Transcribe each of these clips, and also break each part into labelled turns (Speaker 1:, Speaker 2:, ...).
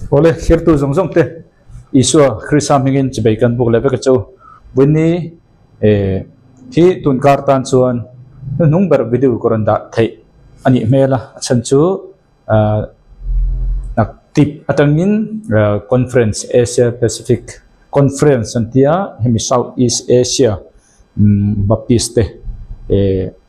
Speaker 1: Awle, thlirtu zawng zawng te Isua Krista hmingin chibei kan buk leh vek a chu. Vawiinni hi tun kar tan chuan hnuhnung ber video ka rawn dah theih a nih hmel a, a chhan chu naktip atangin conference Asia Pacific Conference an tia hemi South East Asia Baptist te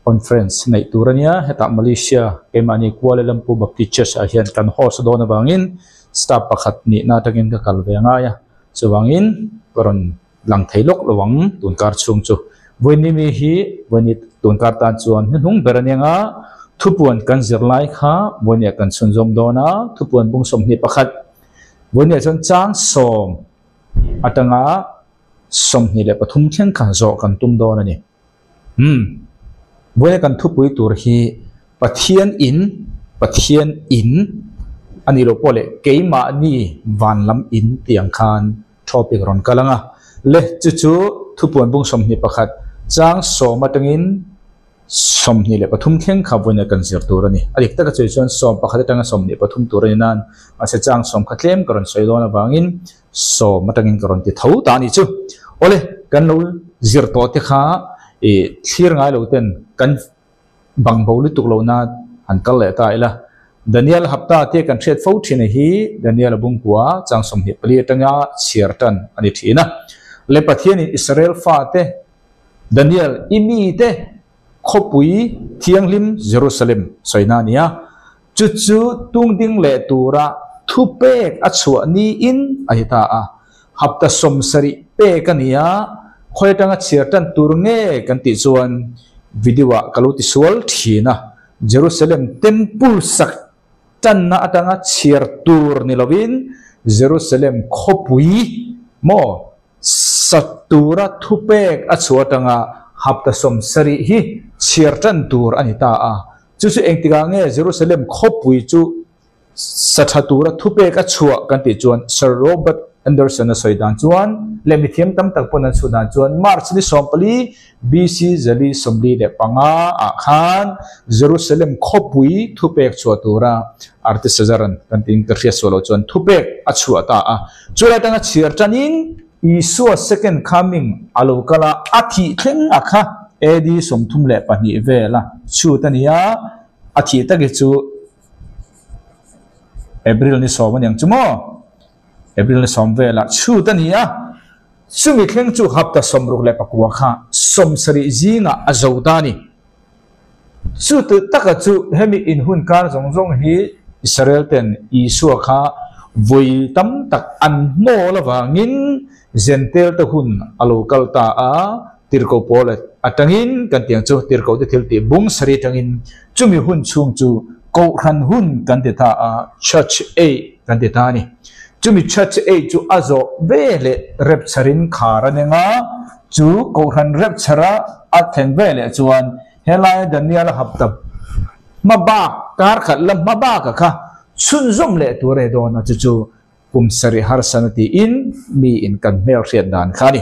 Speaker 1: conference neih tur a nia hetah Malaysia keimahni Kuala Lumpur Baptist Church ah hian kan host dawn avangin staff pakhat nihna atangin ka kal ve a ngai a chuvangin ka rawn lang thei lawk lo ang tun kar chhung chu vawiini mi hi vawiini tun kar tan chuan hnuhnung ber a nia nga thupuan kan zir lai kha vawiiniah kan chhunzawm dawn a thupuan bung 21 vawiiniah chuan chang sawm atanga 23 thleng kha zawh kan tum dawn a ni. Umm, vawiina kan thupui tur hi Pathian in, Pathian in a nih loh pawh leh keimahni van lam in tih ang khan topic rawn kal ang a. Le, chu chu thupuan bung 21 chang sawm atangin 23 thleng kha vawiina kan zir tur a ni. A dik taka chei chuan 11 atanga 23 tur a ni nan, mahse chang sawm kha tlem ka rawn sawi dawn avangin sawm atangin ka rawn ti tho ta a nih chu. Awle, kan lo zir tawh te kha ih thlir ngai lo ten kan bang bo lutuk lo na han kal leh ta ila. Daniel hapta te kan hriat fo thin a hi Daniel a bungkua chang 24 atanga chhiar tan a ni thin a. Le Pathianin Israel fate Daniel i mite khawpui thianghlim Jerusalem sawina a ni a. Chu chu tungding leh tura thupek a chhuah niin a hi ta a. Hapta 70 pek a ni a, khawi atanga chhiar tan tur nge kan tih chuan video ah ka lo ti sual thin a. Jerusalem Temple sak tanna atanga chhiar tur ni lovin Jerusalem khawpui maw sa tura thupek a chhuah atanga hapta 70 hi chhiar tan tur a ni ta a. Chu chu engtikah nge Jerusalem khawpui chu sa tha tura thupek a chhuah kan tih chuan Sir Robert Anderson a sawi dan chuan leh mithiam tam tak pawn an chhuh dan chuan March ni 14 BC 445 ah khan Jerusalem khawpui thupek chhuah tura Artaxerxes kan tiin ka hriat suah loh chuan thupek a chhuah ta a. Chulai atanga chhiar tanin Isua second coming a lo kal a, a thih thleng a kha AD 32 vela chhut a ni a, a thih tak hi chu April ni 10 a niang chu maw? April ni 10 vela chhut a ni a, chumi thleng chu hapta 69 kha 70 zingah a zo ta a ni. Chu taka chu hemi inhun kar zawng zawng hi Israel ten Isua kha vawi tam tak an hnawl avangin Jentail te hun a lo kal ta a, tirhkoh pawl atangin kan tih ang chu tirhkoh te thil tih bung sarih atangin chumi hun chhung chu Kohhran hun kan ti ta a, Church Age kan ti ta a ni. Chumi Church Age chu a zawh ve leh rapture-in khar a neng a, chu Kohhran rapture-a a thlen ve leh chuan helai Daniel-a hapta hma bak kar khat la hma baka kha chhunzawm leh tur a ni dawn a, chu chu kum sarih harsan a tiin miin kan hmel hriat dan kha a ni.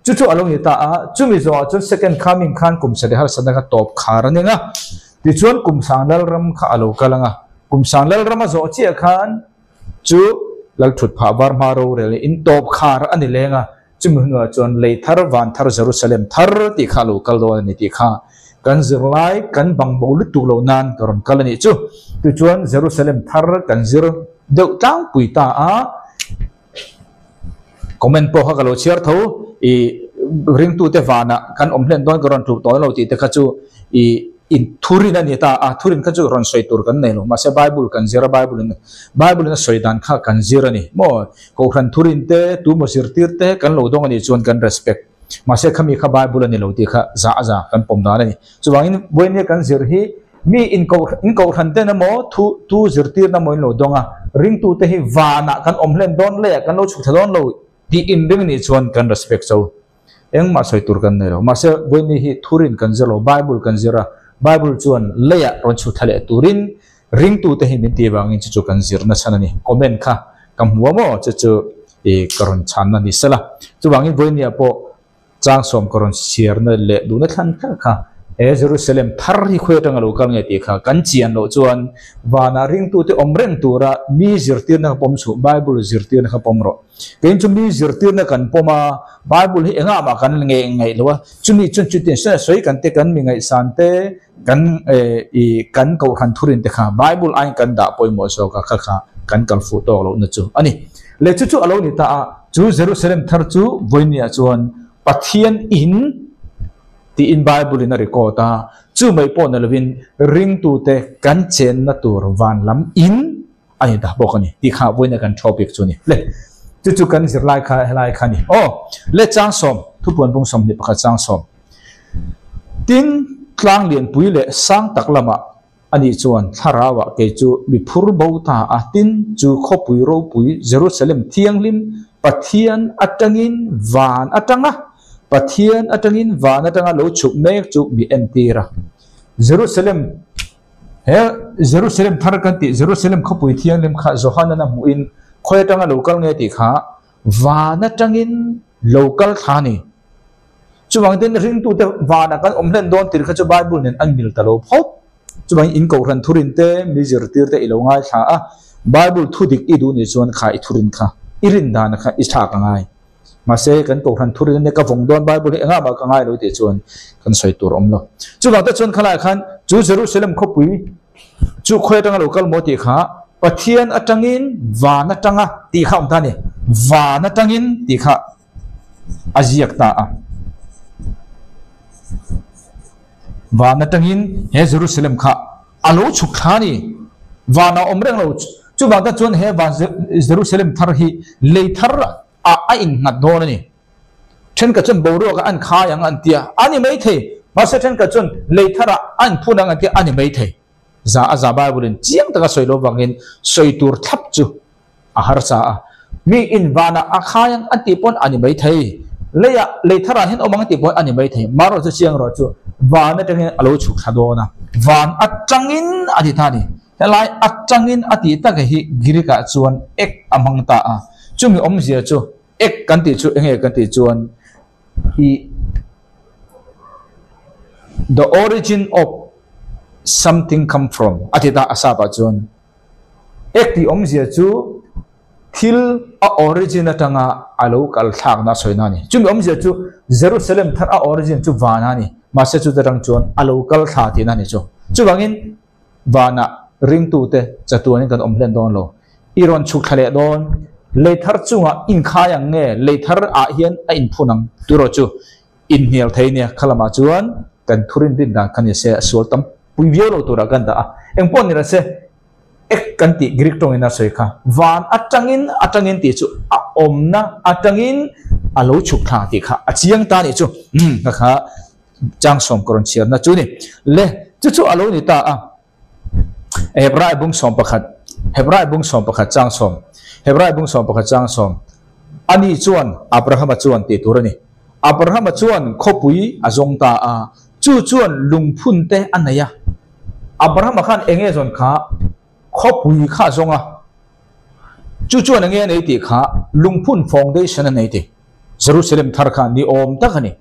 Speaker 1: Chu chu a lo ni ta a, chumi zawhah chuan second coming khan kum sarih harsatna kha tawp khar a ning a, tichuan kum sang lalram kha a lo kal ang a, kum sang lalram a zawh chiah khan chu lal thut phah var hma rorel in tawp khar a ni leng a, chumi hunah chuan lei thar van thar Jerusalem thar tih kha a lo kal dawn a ni tih kha kan zirlai kan bang bo lutuk loh nan ka rawn kal a nih chu. Tichuan Jerusalem thar kan zir deuh tlangpui ta a, comment pawh kha ka lo chhiar tho i ringtute vanah kan awm hlen dawn ka rawn tluk tawh lo tih te kha chu i in thurin a ni ta a, thurin kha chu rawn sawi tur kan nei lo mahse Bible kan zir a Bible in Bible in a sawi dan kha kan zir a ni maw Kohhran thurin te tumaw zirtir te kan lo dawng a nih chuan kan respect mahse khami kha Bible a ni lo tih kha za a za kan pawm dan a ni chuvangin vawinia kan zir hi Mi in kohhran ten emaw thu tu zirtirna emaw in lo dawng a, ringtute hi vanah kan awm hlen dawn leh kan lo chhuk thla dawn lo tih inring nih chuan kan respect cho. Engmah sawi tur kan nei lo. Mahse, vawiini hi thurin kan zir lo, Bible kan zir a, Bible chuan leiah rawn chhuk thla leh turin ringtute hi min tih vangin chu chu kan zir nasa a ni. Comment kha ka hmu a maw? Chu chu i ka rawn chhanna ni sela. Chuvangin vawiiniah pawh Chang sawm ka rawn chhiarna leh duhna thlan kher kha He Jerusalem thar hi khawi atanga lo kal nge tih kha kan chian loh chuan vanah ringtute awm reng tura mi zirtirna kha pawm chhuh, Bible zirtirna kha pawm rawh. Keiin chu mi zirtirna kan pawm a, Bible hi engah mah kan nge ngaih lo a, chumi chuan chutin sawi kan te kan mi ngaihsan te kan i kan kohhran thurin te kha Bible aiin kan dah pawimawh zawk a, kha kha kan kal fuh tawk lohna chu a ni. Leh chu chu a lo ni ta a, chu Jerusalem thar chu vawinia chuan Pathian in tiin Bible in a record a, chu mai pawh ni lovin ringtute kan chenna tur van lam in a ni ta bawk a ni tih kha vawiina kan topic chu a ni. Le, chu chu kan zirlai kha helai kha a ni. Aw, le chang sawm, thupuan bung 21 chang sawm. Tin, tlang lianpui leh sang tak lamah ani chuan thlarauah kei chu mi phur bo ta a, tin, chu khawpui ropui Jerusalem thianghlim Pathian atangin van atanga Pathian atangin van atanga lo chhuk mek chu mi entir a. Jerusalem He Jerusalem thar kan tih Jerusalem khawpui thianghlim kha Johanan a hmuhin khawi atanga lo kal nge tih kha van atangin lo kal thla a ni. Chuvang ten ringtute vanah kan awm hlen dawn tir kha chu Bible nen an mil ta lo phawt. Chuvangin in kohhran thurin te, mi zirtir te i lo ngaithla a, Bible thu dik i duh nih chuan kha i thurin kha, i rin dan kha i thlak a ngai. Mahse kan kohhran thurin ania ka vawng dawn Bible hi engah mah ka ngai lo tih chuan kan sawi tur awm lo. Chuvang te chuan khalaiah khan chu Jerusalem khawpui chu khawi atanga lo kal maw tih kha Pathian atangin van atanga tih kha awm ta a ni. Van atangin tih kha a ziak ta a. Van atangin he Jerusalem kha a lo chhuk thla a ni. Van a awm reng lo. Chuvang tak chuan he van Jerusalem thar hi lei thar ah a innghat dawn a ni. Thenkhat chuan boruak ah an khai ang an tia a ni maithei. Mahse thenkhat chuan lei thar ah a inphun ang an tia a ni maithei. Za a za Bible in chiang taka sawi lo vangin sawi tur thlap chu a harsa a. Mi in vanah a khai ang an tih pawn a ni maithei. Leiah lei tharah hian awm ang an tih pawn a ni maithei. Marawh chu chiang erawh chu van atangin a lo chhuk thla dawn a. Van atangin a ti ta a ni. Helai atangin a tih tak hi Greek ah chuan ek a hmang ta a. Chumi awmzia chu ek kan tih chu enge kan tih chuan i the origin of something come from a ti ta a sap ah chuan ek tih awmzia chu thil a origin atanga a lo kal thlakna a sawina a ni. Chumi awmzia chu Jerusalem thar a origin chu vana a ni. Mahse chuta tang chuan a lo kal thla tihna a ni chu. Chuvangin Vanah ringtute chatuanin kan awm hlen dawn lo. I rawn chhuk thla leh dawn. Lei thar chungah inkhai ang nge lei thar ah hian a inphun ang turaw chu inhnial thei nia. Kha lamah chuan kan thurin rin dan kha ni se a sual tam pui viau lo turah kan dah a. Engpawh ni se ek kan tih Greek tawngin a sawi kha van atangin atangin tih chu a awmna atangin a lo chhuk thla tih kha a chiang ta nih chu. Umm kha kha Chang sawm ka rawn chhiarna chu ni. Le, chu chu a lo ni ta a. Hebrai bung 11, Hebrai bung 11 chang sawm, Hebrai bung 11 chang sawm, Ani chuan Abrahama chuan tih tur a ni. Abrahama chuan khawpui a zawng ta a, chu chuan lungphun te a nei a. Abrahama khan eng nge zawn kha? Khawpui kha a zawng a. Chu chuan eng nge a nei tih kha? Lungphun foundation a nei tih. Jerusalem thar kha ni awm tak a ni.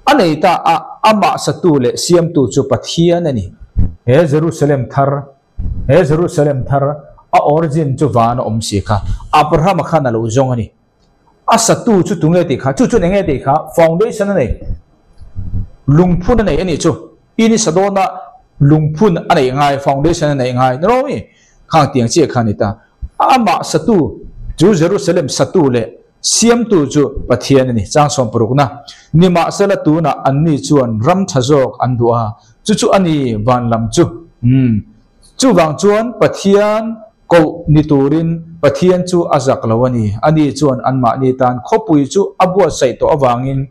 Speaker 1: A nei ta a, amah satu leh siamtu chu Pathian a ni. He Jerusalem thar, he Jerusalem thar, a origin chu van a awm si kha. Abrahama khan a lo zawng a ni. A satu chu tunge tih kha, chu chuan enge tih kha, foundation a nei, lungphun a nei a nih chu. In i sa dawn a, lungphun a neih ngai, foundation a neih ngai, ni lo mi? Khang tiang chiah kha a ni ta. Amah satu chu Jerusalem satu leh Siamtu chu Pathian a ni. Chang 60na. Nimahsela tunah anni chuan ram tha zawk an duh a, chu chu a ni van lam chu. Umm. Chuvang chuan Pathian koh ni turin Pathian chu a zak lo a ni. Ani chuan anmahni tan khawpui chu a buatsaih tawh avangin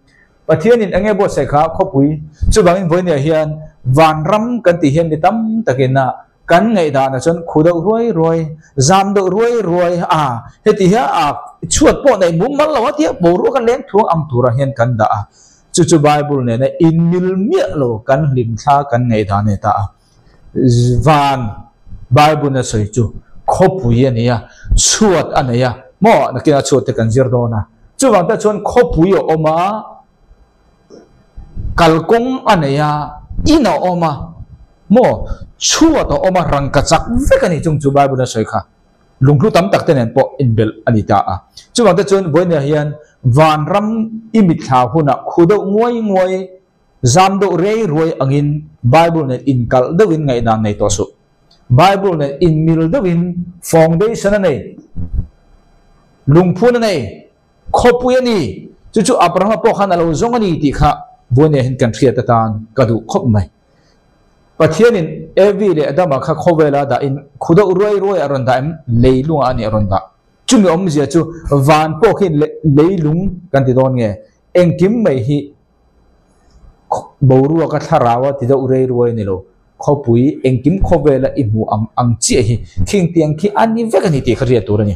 Speaker 1: Pathianin eng nge buatsaih kha khawpui? Chuvangin vawinia hian vanram kan tih hian mi tam takin a Kan ngaihdanah chuan khu deuh ruai ruai, zam deuh ruai ruai a, heti hian a chhuat pawh neih mum mal lo a tia boruak a leng thuang ang turah hian kan dah a. Chu chu Bible nena inmil miah lo kan hlimthla kan ngaihdan a ni ta a. Van Bible-in a sawi chu khawpui a ni a, chhuat a nei a, maw nakinah chhuat te kan zir dawn a. Chuvang te chuan khawpui a awm a, kalkawng a nei a. In a awm a, maw chhuat a awm a, rangka chak vek a ni chung chu Bible a sawi kha. Lunghlu tam tak te nen pawh inbelh a ni ta a. Chuvang te chuan vawinia hian vanram i mitthla hunah khu deuh nguai nguai, zam deuh rei ruai angin Bible nen inkalh deuhin ngaihdan nei tawh suh. Bible nen inmil deuhin foundation a nei, lungphun a nei, khawpui a ni, chu chu Abrahama pawh khan a lo zawng a ni tih kha vawinia hian kan hriat atan ka duh khawp mai. Pathianin Evi leh Adama kha khawvela dahin khu deuh ruai ruai a rawn dah em? Leilungah a nih a rawn dah. Chumi awmzia chu van pawh khi leilung kan ti dawn nge? Engkim mai hi boruaka thlarau a ti deuh rei ruai a ni lo. Khawpui engkim khawvela i hmuh ang ang chiah hi khingtiang khi a ni vek a ni tih kha hriat tur a ni.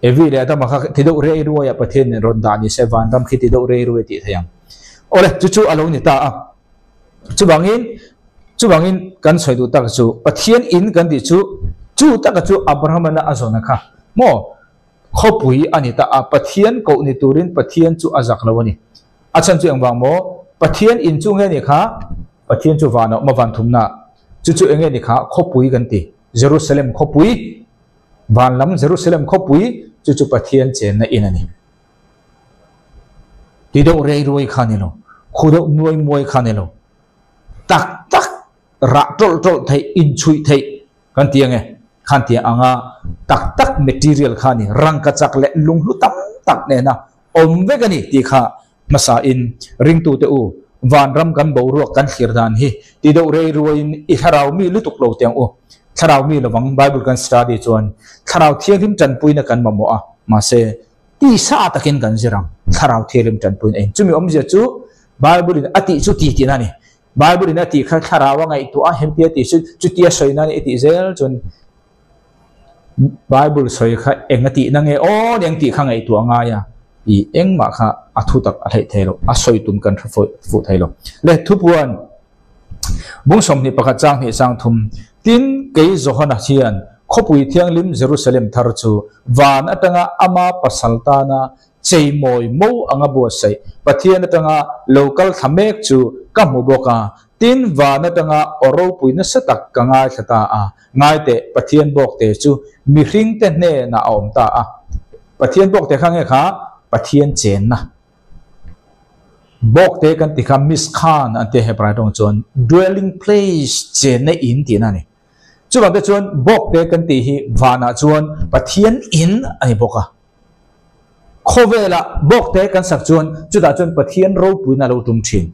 Speaker 1: Evi leh Adama kha ti deuh rei ruai a Pathianin rawn dah ni se vanram khi ti deuh rei ruai tih thei ang. Awle, chu chu a lo ni ta a. Chuvangin, chuvangin kan sawi duh tak chu Pathian in kan tih chu, chu taka chu Abrahamana a zawna kha maw khawpui a ni ta a, Pathian koh ni turin Pathian chu a zak lo a ni. A chhan chu engvang maw? Pathian in chu nge ni kha? Pathian chu van a awm a, van thumna. Chu chu enge ni kha? Khawpui kan ti. Jerusalem khawpui, van lam Jerusalem khawpui chu chu Pathian chenna in a ni. Ti deuh rei ruai kha ni lo, khu deuh nuai muai kha ni lo, tak tak rah tawlh tawlh theih, inchhuih theih kan ti ange, khan tia anga tak tak material kha ni, rangkachak leh lunghlu tam tak nena awm vek a ni tih kha Hmasa in, Ringtute u, vanram kan boruak kan thlir dan hi ti deuh rei ruaiin i thlarau mi lutuk lo teh ang u. Thlarau mi lovang Bible kan study chuan Thlarau Thianghlim tanpuina kan mamawh a, mahse tisa takin kan zir ang. Thlarau Thianghlim tanpuina in. Chumi awmzia chu Bible in a tih chu ti tihna a ni. Bible in a tih kha thlarau a ngaihtuah a, hemtia tih chu chutia sawina a ni i tih zel chuan Bible sawi kha eng a tihna nge aw ni ang tih kha ngaihtuah a ngai a, i engmah kha a thu tak a hleih thei lo, a sawi tum kan hre fuh thei lo. Le thupuan bung 21 chang hnih chang thum, Tin, kei Johana hian khawpui thianghlim Jerusalem thar chu van atanga ama pasal tana cheimawi mo anga buatsaih Pathian atanga lo kal thla mek chu ka hmu bawk a, tin van atanga aw ropui nasa tak ka ngaithla ta a, Ngaiteh, Pathian bawkte chu mihringte hnenah a awm ta a. Pathian bawkte kha nge kha? Pathian chenna bawkte kan ti kha Mishkan an tia Hebrai tawng chuan dwelling place chenna in tihna a ni. Chuvangte chuan bawkte kan tih hi vanah chuan Pathian in a ni bawk a. Khawvelah bawkte kan sak chuan chutah chuan Pathian ropuina a lo tum thin.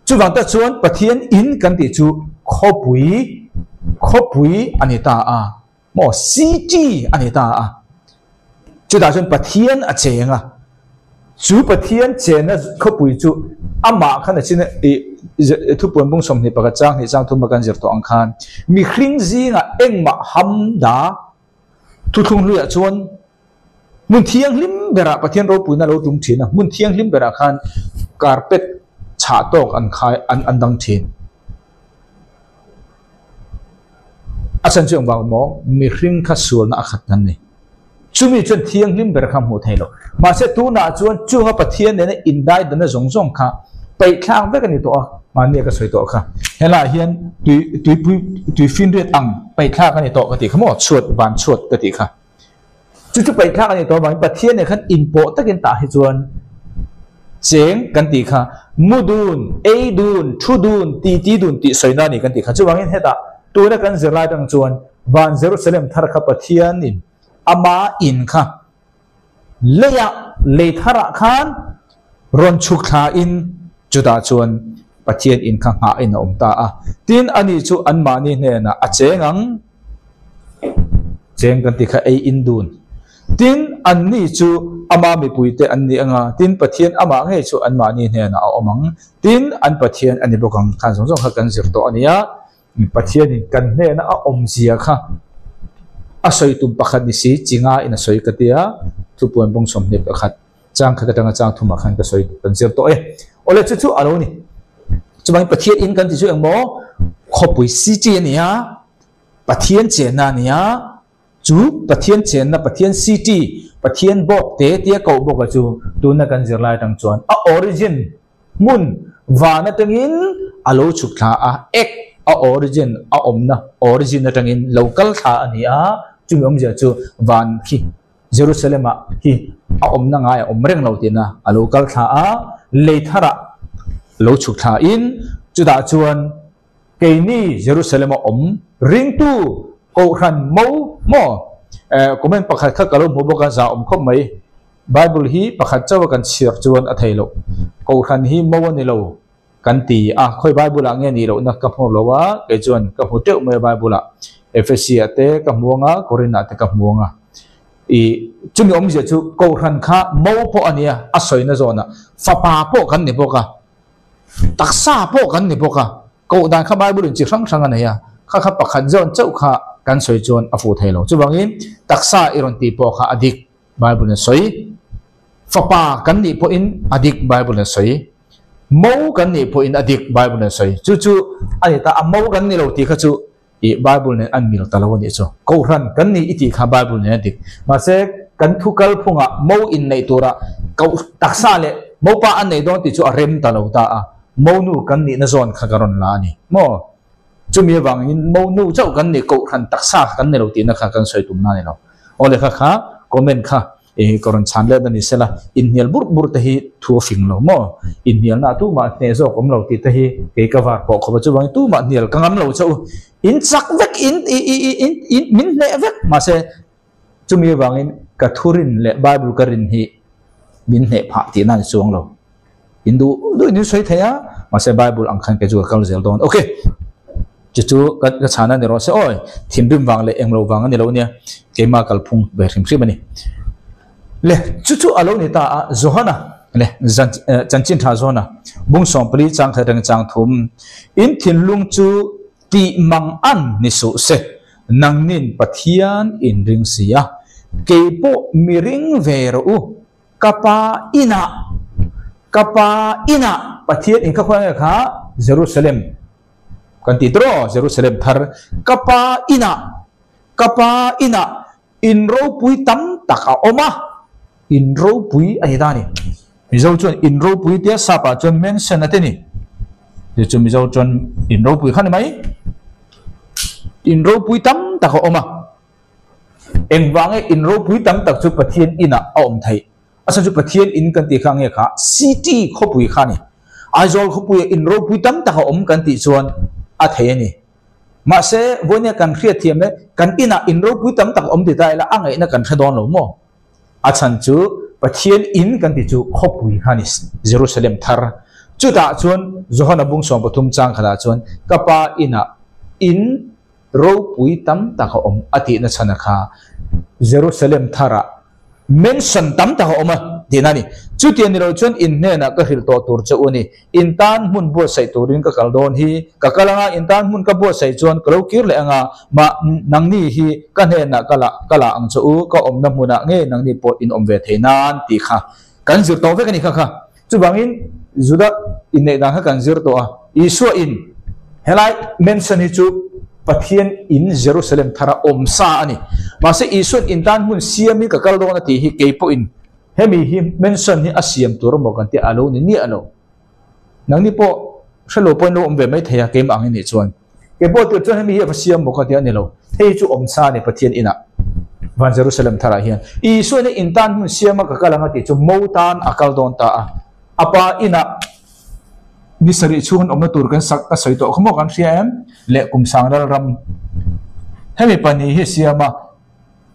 Speaker 1: Chuvang tak chuan Pathian in kan tih chu khawpui, khawpui a ni ta a, maw city a ni ta a. Chutah chuan Pathian a cheng a, chu Pathian chenna khawpui chu amah khan a chin i thupuan bung 21 chang hnih chang thuma kan zir tawh ang khan mihring zingah engmah hamda thuthlung hluiah chuan Hmun thianghlim berah Pathian ropuina lo tum thin a, hmun thianghlim berah khan carpet chhah tawk an khai an an dang thin. A chhan chu engvang maw? Mihring kha sualna a khat nan ni. Chumi chuan thianghlim ber kha hmuh thei lo. Mahse tunah chuan chunga Pathian nena indaidanna zawng zawng kha paihthlak vek a ni tawh a, mahnia ka sawi tawh kha. Helaiah hian tui tuipui tuifinriat ang paihthlak a ni tawh ka tih kha maw? Chhuat van chhuat ka tih kha. Chu chu paihthlak a ni tawh avangin Pathian nen khan inpawh takin tah hi chuan cheng kan tih kha mu dun, ei dun, thu dun, titi dun tih sawina a ni kan tih kha. Chuvangin hetah tuna kan zirlai atang chuan van Jerusalem thar kha Pathianin ama in kha leiah lei tharah khan rawn chhuk thlain chutah chuan Pathian in kha nghahin a awm ta a. Tin, ani chu anmahni hnenah a cheng ang. Cheng kan ti kha ei in dun. Tin, anni chu ama mipuite an ni anga, tin Pathian amah ngei chu anmahni hnenah a awm ang. Tin, an Pathian a ni bawk ang. Khan zawng zawng kha kan zir tawh a nia. Pathianin kan hnena a awmzia kha a sawi tum pakhat ni si, chinga in a sawi ka tia, thupuan bawng 21 chang khat atanga chang thumah khan ka sawi kan zir tawh e. Awle chu chu a lo ni. Chuvangin Pathian in kan ti chu engmaw khawpui city a ni a, Pathian chenna a ni a, chu Pathian chenna, Pathian city, Pathian bawk te tia koh bawka chu tuna kan zirlai atang chuan a origin hmun Van atangin a lo chhuk thla a, ek a origin a awmna origin atangin lo kal thla a ni a, chumi awmzia chu van khi Jerusalem ah hi a awmna ngai a awm reng lo tihna a lo kal thla a, lei tharah lo chhuk thla in chutah chuan keini Jerusalem a awm ringtu kohhran mo maw eh comment pakhat kha ka lo hmu bawk a za awm khawp mai. Bible hi pakhat chauh a kan chhiar chuan a thei loh. Kohhran hi mo a ni lo kan ti a, khawi Bible ah nge nih lohna ka hmu lo a, kei chuan ka hmu teuh mai a Bible ah. Ephesi ah te ka hmu anga, Korin ah te ka hmu anga. I chumi awmzia chu Kohhran kha mo pawh a nia, a sawina zawnah fapa pawh kan ni bawk a, taksa pawh kan ni bawk a, koh dan kha Bible in chi hrang hrang a nei a, kha kha pakhat zawn chauh kha kan sawi chuan a fuh thei lo. Chuvangin taksa i rawn tih pawh kha a dik. Bible in sawi, Fapa kan nih pawhin a dik Bible in sawi, Mo kan nih pawhin a dik Bible in sawi. Chu chu a ni ta, a mo kan ni lo tih kha chu i Bible nen an mil ta lo a nih chu. Kohhran kan ni i tih kha Bible nen a dik. Mahse kan thu kal phungah mo inneih turah koh taksa leh mopa an nei dawn tih chu a rem ta lo ta a, monu kan nihna zawn kha ka rawn la a ni maw? Chumi avangin mo nu chauh kan ni, kohhran taksa kha kan ni lo tihna kha kan sawi tumna a ni lo. Aw lehkha kha comment kha ih ka rawn chhan let a ni sela, inhnial bur bur te hi thu a fing lo maw? Inhnialna ah tumah hneh zawk awm lo tih te hi kei ka var pawh khawp a, chuvangin tumah hnial ka ngam lo chauh. In chak vek, in ih ih ih in in min hneh vek mahse chumi avangin ka thurin leh Bible ka rin hi min hneh phah tihna a ni chuang lo. In duh duh in sawi thei a, mahse Bible ang khan kei chu ka kal zel dawn. Ok, chu chu ka ka chhan a ni rawh se awi, thinrim vang leh englo vang a ni lo nia, keimah kalphung ve hrim hrim a ni. Le, chu chu a lo ni ta a, Johana le zan chanchin tha Johana bung sawmpali chang khat reng chang thum, in thinlung chu tih mang an ni suh se, nangnin Pathian in ring si a, kei pawh mi ring ve rawh u. Ka pa inah, ka pa inah Pathian in ka khawi nge kha Jerusalem kan tih tawh Jerusalem thar ka pa inah, ka pa inah in ropui tam tak a awm a, in ropui a ni ta a ni. Mizo chuan in ropui tia sap ah chuan mansion a ti a ni. Chu chu Mizo chuan in ropui kha ni mai. In ropui tam tak a awm a. Engvang nge in ropui tam tak chu Pathian inah a awm theih? A chhan chu Pathian in kan tih kha nge kha city khawpui kha a ni. Aizawl khawpuia in ropui tam tak a awm kan tih chuan a thei a ni. Mahse, vawinia kan hriatthiam e, kan inah in ropui tam tak a awm ti ta ila a ngaihna kan hre dawn lo maw? A chhan chu Pathian in kan tih chu khawpui kha a ni, Jerusalem thar. Chutah chuan Johana bung 13 chang khatah chuan ka pa inah in ropui tam tak a awm a tihna chhan a kha Jerusalem tharah mention tam tak a awm a tihna a ni. Chutiang ni lo chuan in hnenah ka hrilh tawh tur che u ni. In tan hmun buatsaih turin ka kal dawn hi. Ka kal anga in tan hmun ka buatsaih chuan ka lo kir leh anga mah nangni hi ka hnenah ka lah ka lah ang che u ka awmna hmunah nge nangni pawh in awm ve thei nan tih kha kan zir tawh vek a ni kha kha. Chuvangin Juda inneih dan kha kan zir tawh a, Isua in helai mention hi chu Pathian in Jerusalem thara awm sa a ni. Mahse Isua'n in tan hmun siamin ka kal dawn a tih hi kei pawhin hemi hi mention hi a siam tur emaw kan tih a lo ni miah lo. Nangni pawh hrelo pawhin lo awm ve mai thei a keimah ang i nih chuan. Kei pawh tir chuan hemi hi a va siam bawk a tih a ni lo. Hei chu awm sa a ni Pathian inah van Jerusalem tharah hian. Isua nih in tan hmun siama ka kal ang a tih chu mo tan a kal dawn ta a. A pa inah ni sarih chhung an awmna tur kan sak ka sawi tawh kha maw kan hria em? Leh kum sang ral ram hemi pahnih hi a siam a.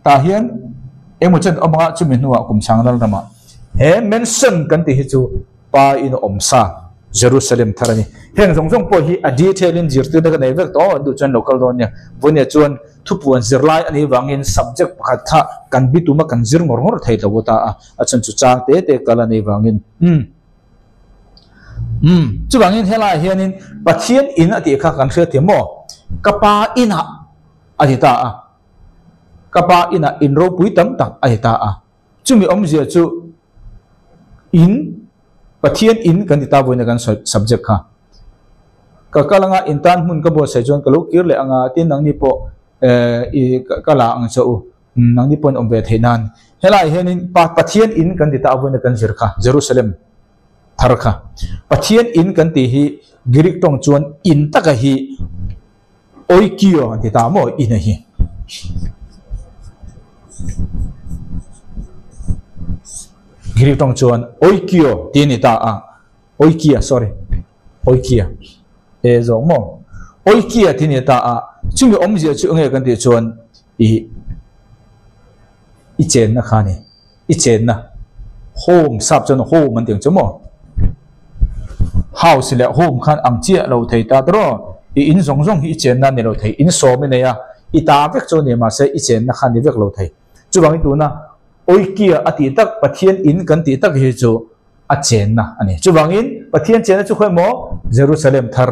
Speaker 1: Tah hian engmaw chen awm anga chumi hnuah kum sang ral ramah he mansion kan tih hi chu Pa in awm sa Jerusalem thar a ni. Heng zawng zawng pawh hi a detail in zirtirna ka nei vek tawh aw, an duh chuan lo kal dawn nia. Vawinia chuan thupuan zirlai a nih vangin subject pakhat kha kan bi tuma kan zir ngawr ngawr thei lo ta a, a chhan chu chang te te kal a nih vangin. Umm. Umm. Chuvangin helaiah hianin Pathian in a tih kha kan hriatthiam maw? Ka pa inah a ti ta a. Ka pa inah in ropui tam tak a ti ta a. Chumi awmzia chu in, Pathian in kan ti ta vawiin a kan sawi subject kha. Ka kal anga in tan hmun ka buatsaih chuan ka lo kir leh anga tin nangni pawh eh i ka la ang che u nangni pawhin awm ve theih nan. Helaiah hianin Pathian in kan ti ta vawiin a kan zir kha Jerusalem. thar kha. Pathian in kan tih hi Greek tawng chuan in taka hi oikio an ti ta maw in a hi. Greek tawng chuan oikio tih a ni ta a, oikia sorry oikia e zawk maw oikia tih a ni ta a, chumi awmzia chu enge kan tih chuan ih i chenna kha a ni. I chenna home sap chuan home an ti ang chu maw house leh home khan ang chiah lo thei ta tawrh aw i in zawng zawng hi i chenna a ni lo thei in sawm i nei a i ta vek chu a ni mahse i chenna kha a ni vek lo thei chuvangin tuna oikia a tih tak Pathian in kan tih tak hi chu a chenna a ni chuvangin Pathian chenna chu khawi maw Jerusalem thar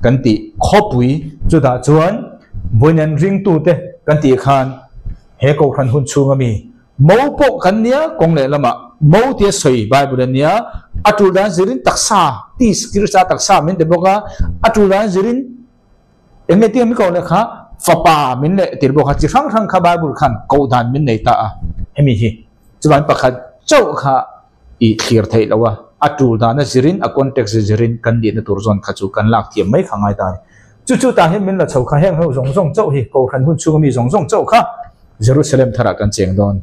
Speaker 1: kan tih khawpui chutah chuan vawiin ringtute kan tih khan he kohhran hun chhunga mi Mo pawh kan nia, kawng leh lamah mo tia sawi Bible a nia, a tul dan zirin taksa, tis, Krista taksa min ti bawk a, a tul dan zirin eng nge tia mi ko leh kha fapa min leh tir bawk a, chi hrang hrang kha Bible khan koh dan min nei ta a, hemi hi chuan pakhat chauh kha i thlir theih loh a, a tul dana zirin a context zirin kan nihna tur zawn kha chu kan lak thiam mai kha ngai ta a ni. Chu chu tah hian min la chho kha heng ho zawng zawng chauh hi Kohhran hun chhunga mi zawng zawng chauh kha Jerusalem tharah kan cheng dawn.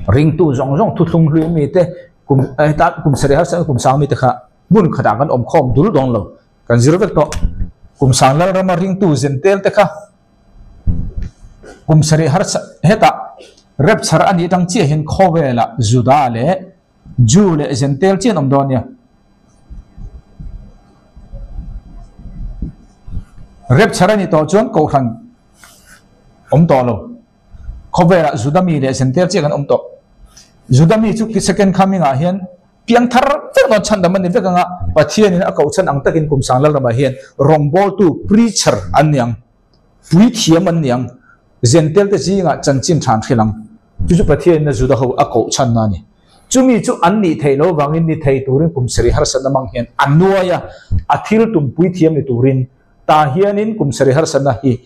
Speaker 1: Ringtu zawng zawng thuthlung hlui mite kum heta kum sarih harsa kum sang mite kha hmun khatah kan awm khawm dul dawn lo. Kan zir vek tawh. Kum sang Lalrama ringtu zentel te kha Kum sarih harsa hetah rapture a nih atang chiah hian khawvelah Juda leh Jew leh Gentile chiah an awm dawn nia. Rapture a nih tawh chuan kohhran awm tawh lo. Khawvelah Juda mi leh Gentile chiah kan awm tawh. Juda mi chu second coming ah hian Piang thar vek dawn chhandam a ni vek anga Pathianin a koh chhan ang takin kum sang Lalramah hian rawngbawltu, preacher, an ni ang, puithiam an ni ang, Zentel te zingah chanchin than hril ang. Chu chu Pathianin a Juda ho a koh chhanna a ni. Chumi chu an nih theih loh vangin ni thei turin kum sarih harsatna mang hian a nuai a, a thil tum puithiam ni turin tah hianin kum sarih harsatna hi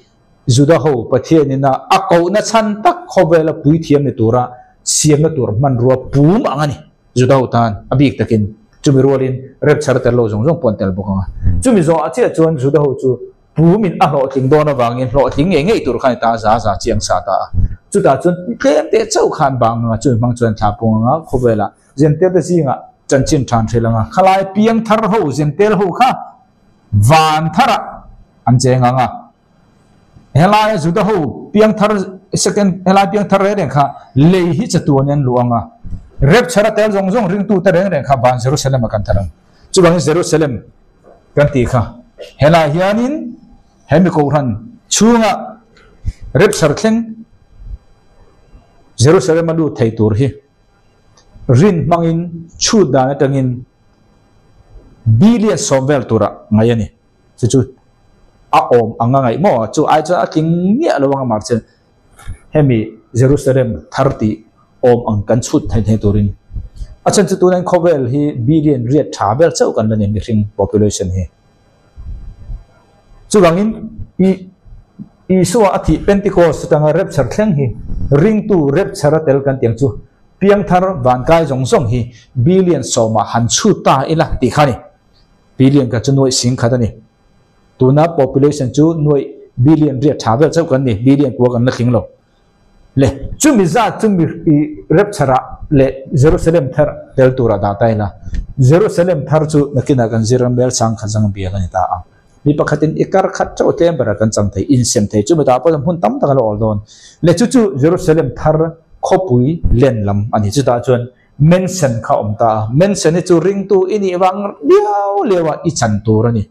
Speaker 1: Juda ho Pathianin a a kohna chhan tak khawvela puithiam ni tura siamna tur hmanrua pum ang a ni. Juda ho tan a bik takin chumi rualin rapture tel lo zawng zawng pawh an tel bawk ang a. Chumi zawhah chiah chuan Juda ho chu pumin a hlawhtling dawn avangin hlawhtling ngei ngei tur khan i ta za za chiang sa ta a. Chutah chuan tlem teh chauh khan bang ang a, chumi hmang chuan thla pung ang a, khawvelah Zentel te zingah chanchin than hril ang a. Khalai piang thar ho Zentel ho kha van tharah an cheng ang a. Helaia Juda ho piang thar second helai piang thar reng reng kha lei hi chatuan in an luh ang a. Rapture a tel zawng zawng ringtu te reng reng kha van Jerusalem ah kan thar ang. Chuvangin Jerusalem kan tih kha helai hianin he mi kohhran chhunga rapture thleng Jerusalem a lut thei tur hi rin hmangin chhut dan atangin billion sawm vel turah ngaih a ni. Chu chu a awm ang a ngaih maw? Chu ai chuan a tling miah lo ang a mar chuan hemi Jerusalem thar tih awm ang kan chhut thei thei turin. A chhan chu tunain khawvel hi billion riat tha vel chauh kan la ni mihring population hi. Chuvangin i Isua a thih Pentecost atanga rapture thleng hi ringtu rapture a tel kan tih ang chu piangthar vankai zawng zawng hi billion sawmah han chhut ta ila tih kha a ni. Billion kha chu nuaih sing khat a ni. Tuna population chu nuaih billion riat tha vel chauh kan ni, billion kua kan la tling lo. Le chumi zat chu mi i rapture ah leh Jerusalem thar tel turah dah ta ila. Jerusalem thar chu nakinah kan zir ram bel sang khat zang bial a ni ta ang. Mi pakhatin i kar khat chauh tlem berah kan chang thei, insem thei, chumi tah pawh chuan hmun tam tak a la awl dawn. Le chu chu Jerusalem thar khawpui len lam a ni. Chutah chuan Mansion kha awm ta a, mansion hi chu ringtu i nih vang liau liau a i chan tur a ni.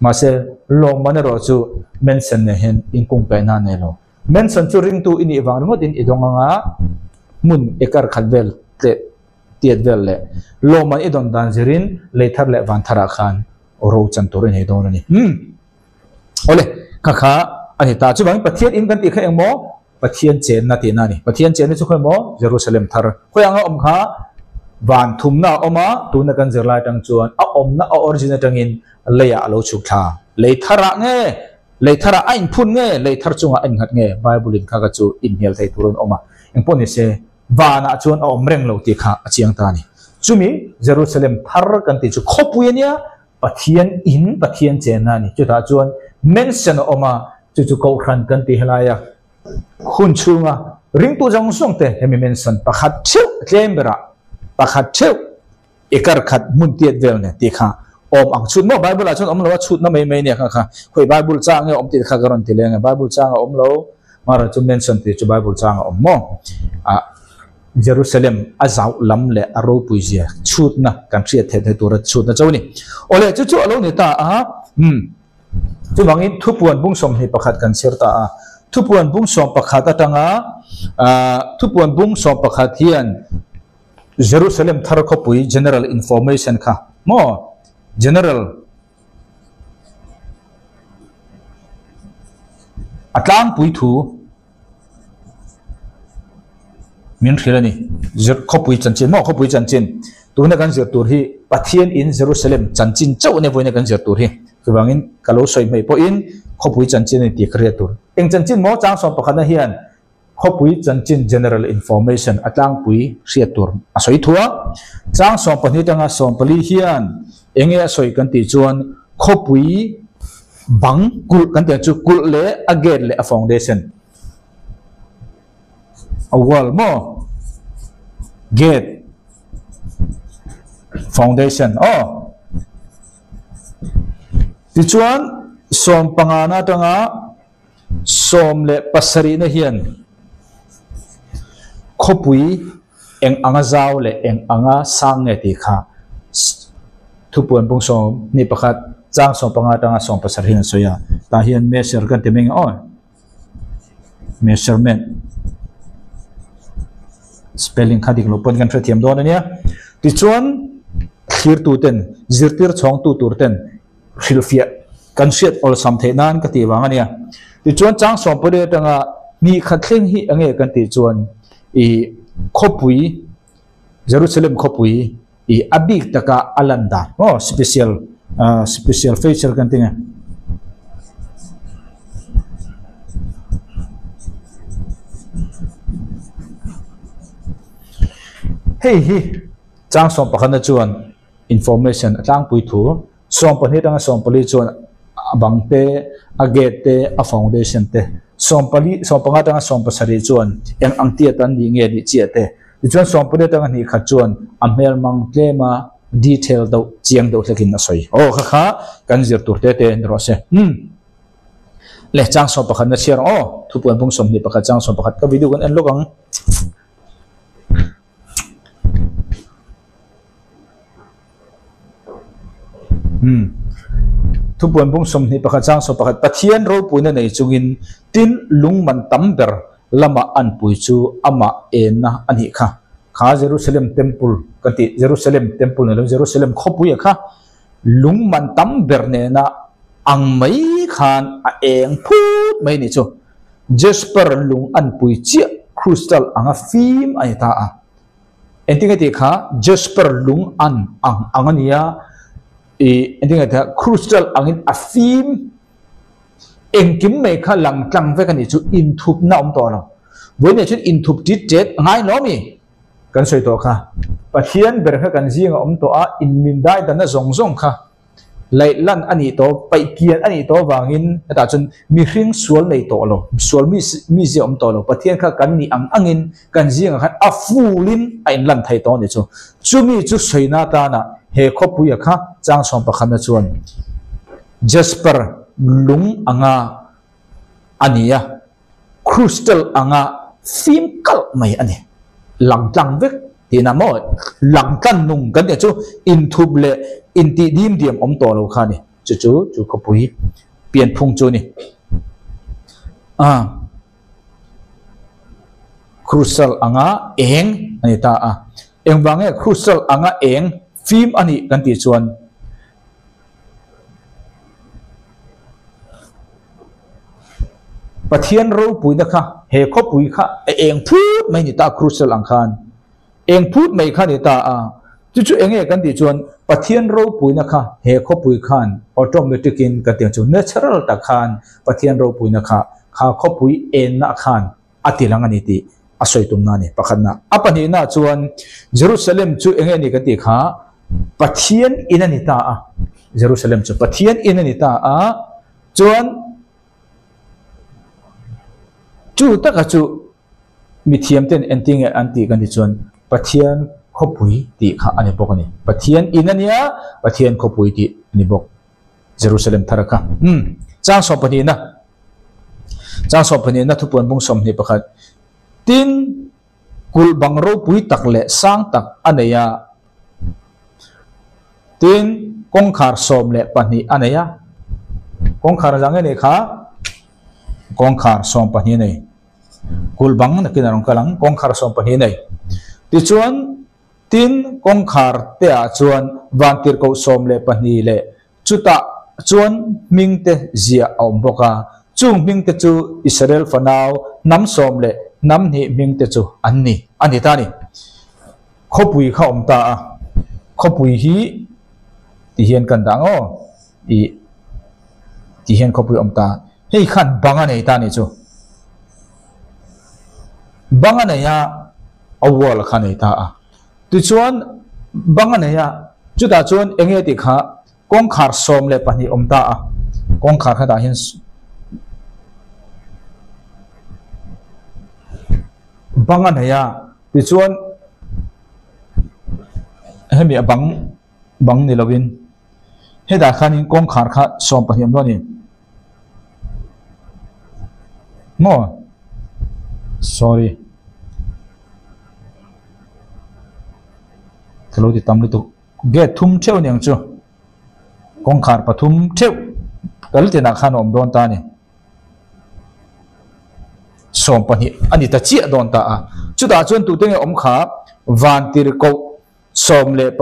Speaker 1: Mahse, lawmman erawh chu mansion nen hian inkungkaihna a nei lo. Mansion chu ringtu i nih vang ringawtin i dawng anga hmun acre khat vel tleh tiat vel leh lawmman i dawn dan zirin lei thar leh van tharah khan ro chan tur i nei dawn a ni. Umm. Awle, kha kha a ni ta. Chuvangin Pathian in kan tih kha engmaw? Pathian chenna tihna a ni. Pathian chenna chu khawi maw? Jerusalem thar. Khawi anga awm kha van thumna a awm a, tuna kan zirlai atang chuan a awmna a origin atangin leiah a lo chhuk thla. Lei tharah nge? Lei tharah a inphun nge? Lei thar chungah a innghat nge? Bible in kha kha chu inhnial thei tur an awm a. Engpawh nise, vanah chuan a awm reng lo tih kha a chiang ta a ni. Chumi Jerusalem thar kan tih chu khawpui a nia, Pathian in Pathian chenna a ni. Chutah chuan mention a awm a, chu chu Kohhran kan tih helaia hun chhunga ringtu zawng zawng te hemi mention pakhat theuh tlem berah pakhat theuh Ekar khat hmun tiat vel nen tih kha awm ang chhut maw? Bible ah chuan awm lo a, chhutna mai mai nia kha kha. Khawi Bible chang nge awm tih kha ka rawn ti leng e. Bible chang a awm lo, Mara chu mention tih chu Bible chang a awm maw? Ah, Jerusalem a zauh lam leh a ropui zia chhutna kan hriat theih theih tura chhutna cho a ni. Awle, chu chu a lo ni ta a, umm. Chuvangin thupuan bung 21 kan chhiar ta a. Thupuan bung 11 atanga, ah, thupuan bung 11 hian Jerusalem thar khawpui general information kha maw general a tlangpui thu min hrilh a ni khawpui chanchin maw khawpui chanchin tuna kan zir tur hi Pathian in Jerusalem chanchin chauh ania vawiina kan zir tur hi chuvangin ka lo sawi hmei pawhin khawpui chanchin a ni tih ka hriat tur eng chanchin maw chang sawm pakhatna hian Khawpui chanchin General Information a tlangpui hriat tur a sawi thu a, chang 12 atanga 14 hian eng nge a sawi kan tih chuan khawpui bang kulh kan tih ang chu kulh leh a gate leh a foundation a wall maw gate foundation aw tichuan 15 na atanga 17 na hian khawpui eng anga zau leh eng anga sang nge tih kha thupuan bung 21 chang 15 atanga 17 hian a sawi a. Tah hian measure kan ti mai ang aw, measurement spelling kha dik loh pawn kan hrethiam dawn a nia. Tichuan thlirtu ten zirtir chhawngtu tur ten hrilhfiah kan hriat awlsam theih nan ka tih vang a nia. Tichuan chang 14 atanga hnih khat thleng hi enge kan tih chuan ih khawpui Jerusalem khawpui ih a bik taka a lan dan maw special ah special feature kan ti nge. Hei hi chang 11 na chuan information a tlangpui thu 12 atanga 14 chuan a bang te, a gate te, a foundation te, 14 15 atanga 17 chuan eng ang tiat an nih nge nih chiah te, tichuan 14 atanga 21 chuan a hmel mang tlem a detail deuh chiang deuh hlekin a sawi. Aw kha kha kan zir tur te te ni rawh se. Umm. Le chang 11 na chhiar ang aw. Thupuan bung 21 chang 11 ka video kan en lawk ang. Umm. Thupuan bung 21 chang 11 Pathian ropuina nei chungin tin lung man tam ber lama an pui chu amah enna a nih kha. Kha Jerusalem Temple ka tih Jerusalem Temple ni lo Jerusalem khawpui a kha lung man tam ber nena ang mai khan a eng phut mai ni chu. Jasper lung an pui chiah crystal anga fim a ni ta a. Engtin nge tih kha Jasper lung an ang ang a nia ih engtin nge tih kha crystal angin a fim engkim mai kha lang tlang vek a nih chu inthupna a awm tawh lo. Vawiin ah chuan inthup tit tet a ngai lo mi kan sawi tawh kha. Pathian ber kha kan zing a awm tawh a inmindai danna zawng zawng kha Laih lan a nih tawh, paih kian a nih tawh avangin hetah chuan mihring sual nei tawh lo, sual mi mizia awm tawh lo, Pathian kha kan nih ang angin kan zingah khan a fulin a inlan thei tawh a nih chu. Chumi chu sawina atana he khawpuia kha chang 11 na chuan Jasper lung anga a ni a, crystal anga fim kalh mai a ni. Langtlang vek tihna maw? Langtlan nung kan tih chu inthup leh intih dim diam awm tawh lo kha a ni. Chu chu chu khawpui pianphung chu a ni. A crystal anga eng a ni ta a. Engvang nge crystal anga eng fim a nih kan tih chuan Pathian ropuina kha he khawpui kha a eng phut mai ni ta crystal ang khan eng phut mai kha ni ta a chu chu enge kan tih chuan Pathian ropuina kha he khawpui khan automatic in kan tih ang chu natural tak khan Pathian ropuina kha kha khawpui enna khan a ti lang a ni tih. a sawi tumna a ni pakhatna. A pahnihna chuan Jerusalem chu eng nge ni kan tih kha Pathian in a ni ta a, Jerusalem chu Pathian in a ni ta a, chuan chu taka chu mithiam ten engtin nge an tih kan tih chuan Pathian khawpui tih kha a ni bawk a ni. Pathian in a nia, Pathian khawpui tih a ni bawk. Jerusalem thar kha. Umm. Chang 12na. Chang 12na thupuan bung 21. Tin, kulh bang ropui tak leh sang tak a nei a. Tin, kawngkhar 12 a nei a. Kawngkhar zang nge nei kha? Kawngkhar 12 a nei. Kulh bang nakin a rawn kal ang. Kawngkhar 12 a nei. Tichuan, Tin, kawngkhar te ah chuan vantirhkoh 12 leh chutah chuan hming te ziah a awm bawk a, chung hming te chu Israel fanau hnam sawm leh hnam hnih hming te chu an ni a ni ta a ni. Khawpui kha awm ta a, khawpui hi ti hian kan dah ang aw, ih ti hian khawpui awm ta, hei khan bang a nei ta a nih chu. Bang a nei a, a wall kha a nei ta a. Tichuan bang a nei a, chutah chuan eng nge tih kha kawngkhar 12 awm ta a, kawngkhar kha tah hian bang a nei a, tichuan hemi a bang bang ni lovin hetah khanin kawngkhar kha 12 awm dawn a ni. Maw? Sorry. Ka lo ti tam lutuk. Gate thum theuh aniang chu. Kawngkhar pathum theuh kal tinah khan a awm dawn ta a ni. 12 a ni ta chiah dawn ta a. Chutah chuan tute nge awm kha vantirhkoh 12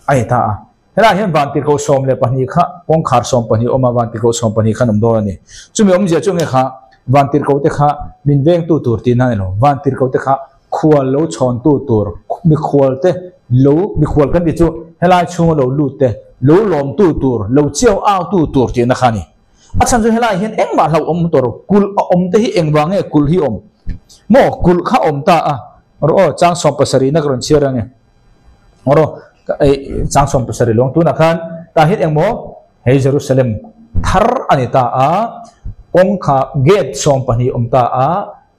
Speaker 1: a ni ta a. Helaiah hian vantirhkoh 12 kha kawngkhar 12 awm a, vantirhkoh 12 khan awm dawn a ni. Chumi awmzia chu nge kha vantirhkoh te kha min vengtu tur tihna a ni lo. Vantirhkoh te kha khual lo chhawntu tur, mikhual te lo, mikhual kan tih chu helai chhunga lo lut te, lo lawmtu tur, lo chiau autu tur tihna kha a ni. A chhan chu helaiah hian engmah hlauhawm tur, kulh a awm te hi engvang nge kulh hi awm? Maw kulh kha awm ta a, rawh aw chang 17 na ka rawn chhiar ang e. Rawh ei chang 17 lawng tunah khan tah hian engmaw hei Jerusalem thar a ni ta a, kawngkha gate 12 awm ta a,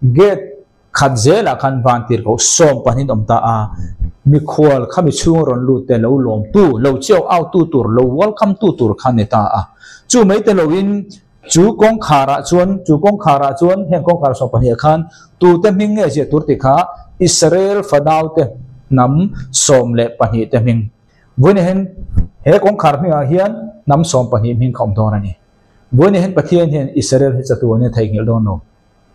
Speaker 1: gate khat zelah khan vantirhkoh 12 awm ta a, mikhual kha mi chhung rawn lut te lo lawmtu, lo chiau autu tur, lo welcome tu tur kha ni ta a. Chu mai te loin chu kawngkharah chuan, chu kawngkharah chuan heng kawngkhar 12 ah khan tute hming nge ziah tur tih kha Israel fanaute hnam 12 te hming. Vawiin hian he kawngkhar hmingah hian hnam 12 hming kha awm dawn a ni. Vawiin hian Pathian hian Israel hi chatuan in a theihnghilh dawn lo.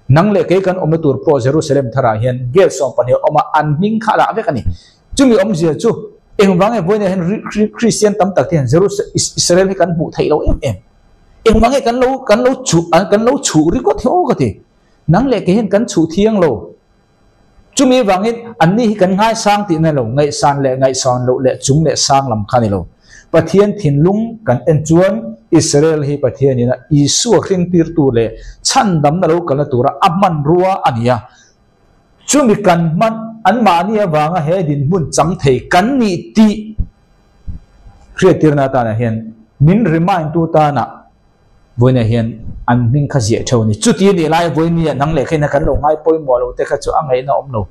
Speaker 1: Nang leh kei kan awmna tur pawh Jerusalem tharah hian gate 12 awm a, an hming kha a lah vek a ni. Chumi awmzia chu engvang nge vawiin hian Kristian tam tak te hian Israel hi kan hmuh theih lo em em. Engvang nge kan lo kan lo chhuh kan lo chhuh ringawt hi aw ka ti. Nang leh kei hian kan chhuh thiang lo. Chumi vangin anni hi kan ngaisang tihna lo, ngaihsan leh ngaihsan loh leh chung leh sang lam kha a ni lo. Pathian thinlung kan en chuan Israel hi Pathianin a Isua hringtirtu leh chhandamna lo kalna tura a hmanrua a ni a. Chumi kan hman anmahni avanga he dinhmun chang thei kan nih tih hriattirna atanah hian min remind tu tanah Vawiinah hian an hming kha ziah theuh a ni. Chuti a nih lai vawinia nang leh khaina kan lo ngai pawimawh lo te kha chu a ngaihna awm lo.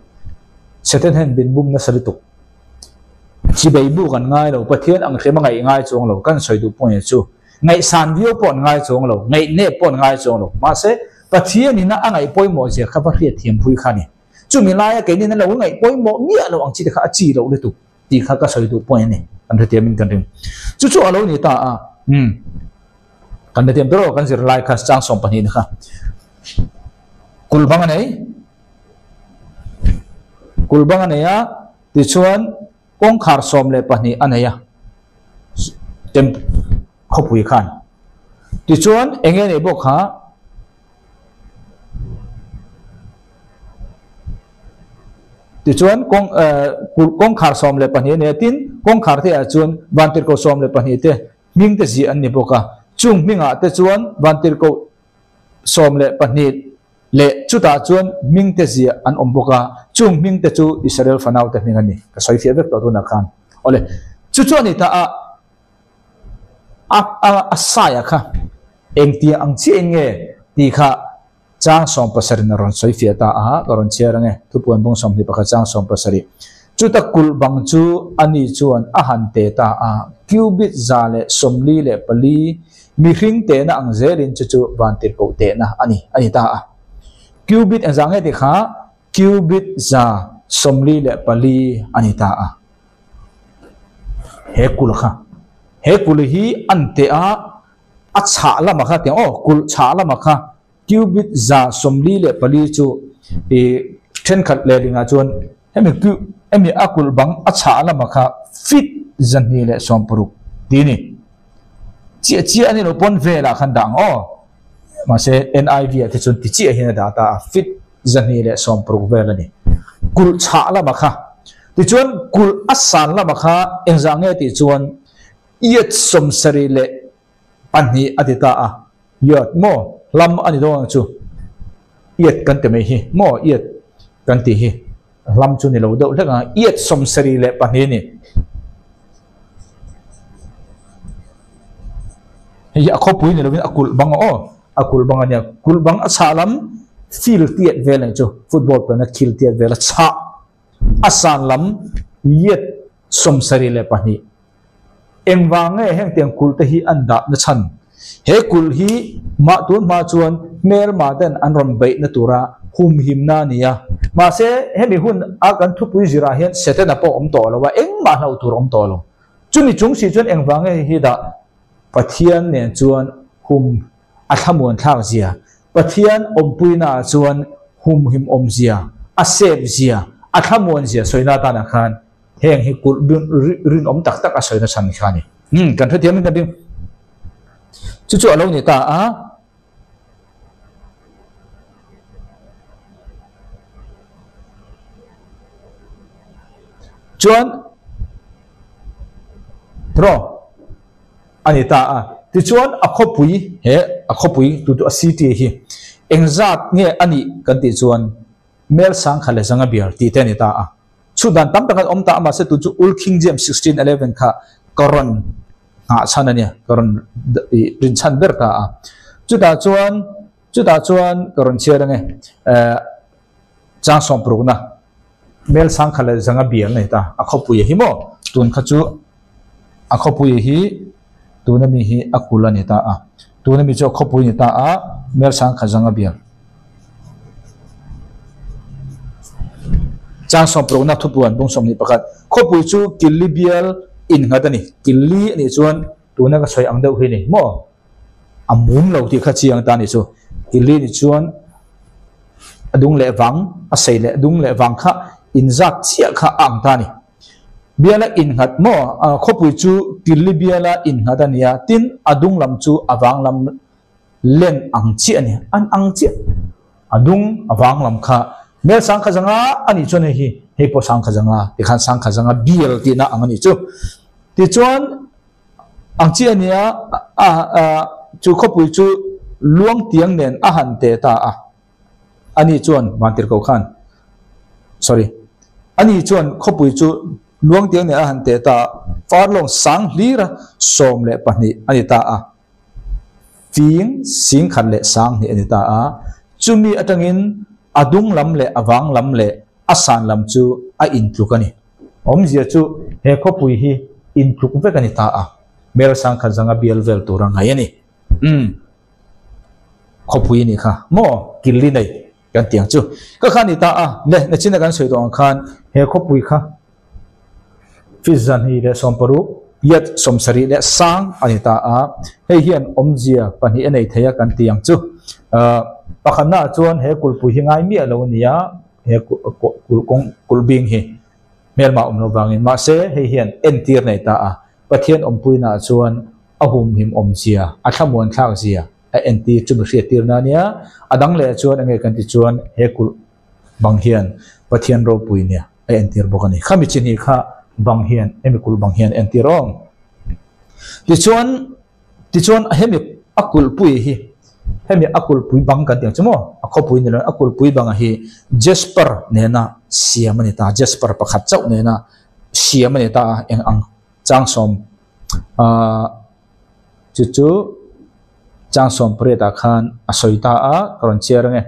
Speaker 1: Satan hian min bum nasa lutuk. Chibei bu kan ngai lo, Pathian ang hrem a ngaih ngai chuang lo, kan sawi duh pawh nia chu. Ngaihsan viau pawh an ngai chuang lo, ngaihnep pawh an ngai chuang lo. Mahse, Pathian ina a ngaih pawimawh zia kha va hriat thiam phui kha a ni. Chumi laia keinin a lo ngaih pawimawh miah lo ang chi te kha a chi loh lutuk. Tih kha ka sawi duh pawh a ni. Kan hrethiam in kan ring. Chu chu a lo ni ta a. Umm. Kan hrethiam ber aw kan zir lai kha chang 12 na kha. Kulh bang a nei. Kulh bang a nei a, tichuan kawngkhar 12 a nei a. Temp khawpui khan. Tichuan eng nge nei bawk kha Tichuan kawng kawngkhar 12 a ni a, tin kawngkhar te ah chuan vantirhkoh 12 te hming te ziah an ni bawk a. Chung hmingah te chuan vantirhkoh 12 Leh chutah chuan hmingte ziah an awm bawk a, chung hmingte chu Israel fanaute hming a ni. Ka sawi fiah vek tawh tunah khan. Awle, chu chu a ni ta a, a, a, a saia kha engtia ang chiahin nge tih kha chang 70 in a rawn sawi fiah ta a, ka rawn chhiar ang e, thupuan bung 21 chang 70. Chuta kulh bang chu ani chuan a han te ta a, cubit 144 mihring tehna ang zelin chu chu vantirhkoh tehna a ni, a ni ta a. Cubit engzah nge tih kha cubit 144 a ni ta a. He kulh kha, he kulh hi an teh a, a chhah lamah kha tiang aw, kulh chhah lamah kha cubit 144 chu i thenkhat lehlingah chuan hemi cu hemi a kulh bang a chhah lamah kha feet 260 tih a ni. Chiah chiah a ni lo pawn velah khan dah ang aw. Mahse NIV ah te chuan ti chiah hian a dah ta a, feet 260 vel a ni. Kulh chhah lamah kha tichuan kulh a san lamah kha engzah nge tih chuan yat 72 a ti ta a, yat maw hlam a ni dawn ang chu, yat kan ti mai hi maw yat kan tih hi hlam chu ni lo deuh hlek ang a, yat 72 a ni. Hei hi a khawpui ni lovin a kulh bang aw, a kulh bang a nia, kulh bang a chhah lam field tiat vel ang chu, football pelna khil tiat vel a chhah a san lam yat 72. Engvang nge heng tiang kulh te hi an dah na chhan? He kulh hi mah tun hma chuan hmelma ten an rawn beih na tura humhimna a ni a. Mahse hemi hun a kan thupui zirah hian Setana pawh awm tawh lo a, engmah hlauh tur awm tawh lo. Chumi chung si chuan engvang nge hei hi dah? Pathian nen chuan hum a thlamuan thlak zia, Pathian awmpuina ah chuan humhim awm zia, a sep zia, a thlamuan zia sawina atanah khan heng hi kulh rinawm tak tak a sawina chhan kha a ni. Umm kan hrethiam in kan ring. Chu chu a lo ni ta a. Chuan draw a ni ta a. Tichuan a khawpui he a khawpui tu tu a city hi engzat nge a nih kan tih chuan mel sangkhat leh zanga bial tih te a ni ta a. Chhut dan tam tak an awm ta a mahse tu chu Old King James 1611 kha ka rawn nghah chhan a nia, ka rawn rin chhan ber ta a. Chutah chuan chutah chuan ka rawn chhiar ange eh chang sawmparukna mel sangkhat leh zanga bial a ni ta a khawpui hi maw tun kha chu a khawpui hi tuna mi hi a kul a ni ta a tuna mi chu a khawpui a ni ta a mel sangkhat zanga bial. Chang sawmparukna thupuan bung 21 khawpui chu killi bial innghat a ni. Killi a nih chuan tuna ka sawi ang deuh hi a ni maw a mum lo tih kha chiang ta a ni chu. Killi ni chuan a dung leh vang a sei leh dung leh vang kha inzat chiah kha a ang ta a ni. Biala innghat maw khawpui chu killi biala innghat a ni a, tin a dung lam chu a vang lam len ang chiah a ni, an ang chiah. A dung a vang lam kha mel sangkhat zanga a nih chuan hei hi hei pawh sangkhat zanga tikhan sangkhat zanga bial tihna ang a nih chu. Tichuan ang chiah a nia a chu khawpui chu luang tiang nen a han teh ta a. Ani chuan vantirhkoh khan sorry ani chuan khawpui chu luang tiang nen a han teh ta a, farlawng sang hlira 12 a ni ta a. Fing singkhat leh sanghnih a ni ta a, chumi atangin a dung lam leh a vang lam leh a san lam chu a intluk a ni. Awmzia chu he khawpui hi intluk vek a ni ta a, mel sangkhat zanga bial vel tura ngaih a ni. Umm, khawpui a nih kha maw killi nei kan tih ang chu. Ka kha a ni ta a, le nachina kan sawi tawh ang khan he khawpui kha feet 260 yat 70 leh sang a ni ta a, hei hian awmzia pahnih a nei thei a kan tih ang chu. Ahh pakhatna ah chuan he kulhpui hi ngai miah lo a ni a, he kulh kawng kulh bing hi hmelma awm lo vangin mahse hei hian entir nei ta a, Pathian awmpuina ah chuan a humhim awmzia a thlamuan thlak zia a entir chu mi hriattirna a nia, a dang leh chuan enge kan ti chuan he kulh bang hian Pathian ropui nia a entir bawk a ni. Khami chi hnih kha bang hian hemi kulh bang hian entir awm. Tichuan tichuan hemi a kulhpui hi Hemi a kulhpui bang kan tih ang chu maw? A khawpui ni loin a kulhpui banga hi jasper nena siam a ni ta, jasper pakhat chauh nena siam a ni ta a, eng ang chang sawm ahh chu chu chang sawm pariat ah khan a sawi ta a, ka rawn chhiar ange.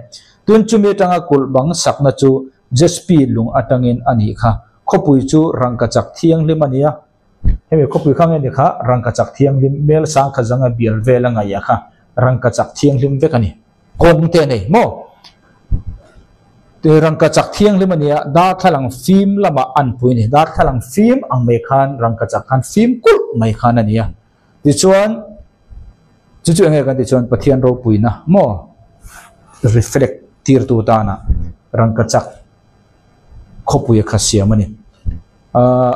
Speaker 1: Tun chumi atanga kulh bang sakna chu jaspi lung atangin a nih kha. Khawpui chu rangkachak thianghlim a ni a. Hemi khawpui kha nge ni kha rangkachak thianghlim mel sang kha zanga bial vel a ngaih ah kha rangkachak thianghlim vek a ni. Kawng te a nei maw? Rangkachak thianghlim a nia, darthlalang fim lamah an pui a ni. Darthlalang fim ang mai khan rangkachak khan fim kulh mai khan a ni a. Tichuan, chu chu enge kan tih chuan Pathian ropuina maw reflect tirtu tana rangkachak khawpui a kha siam a ni. Ahh.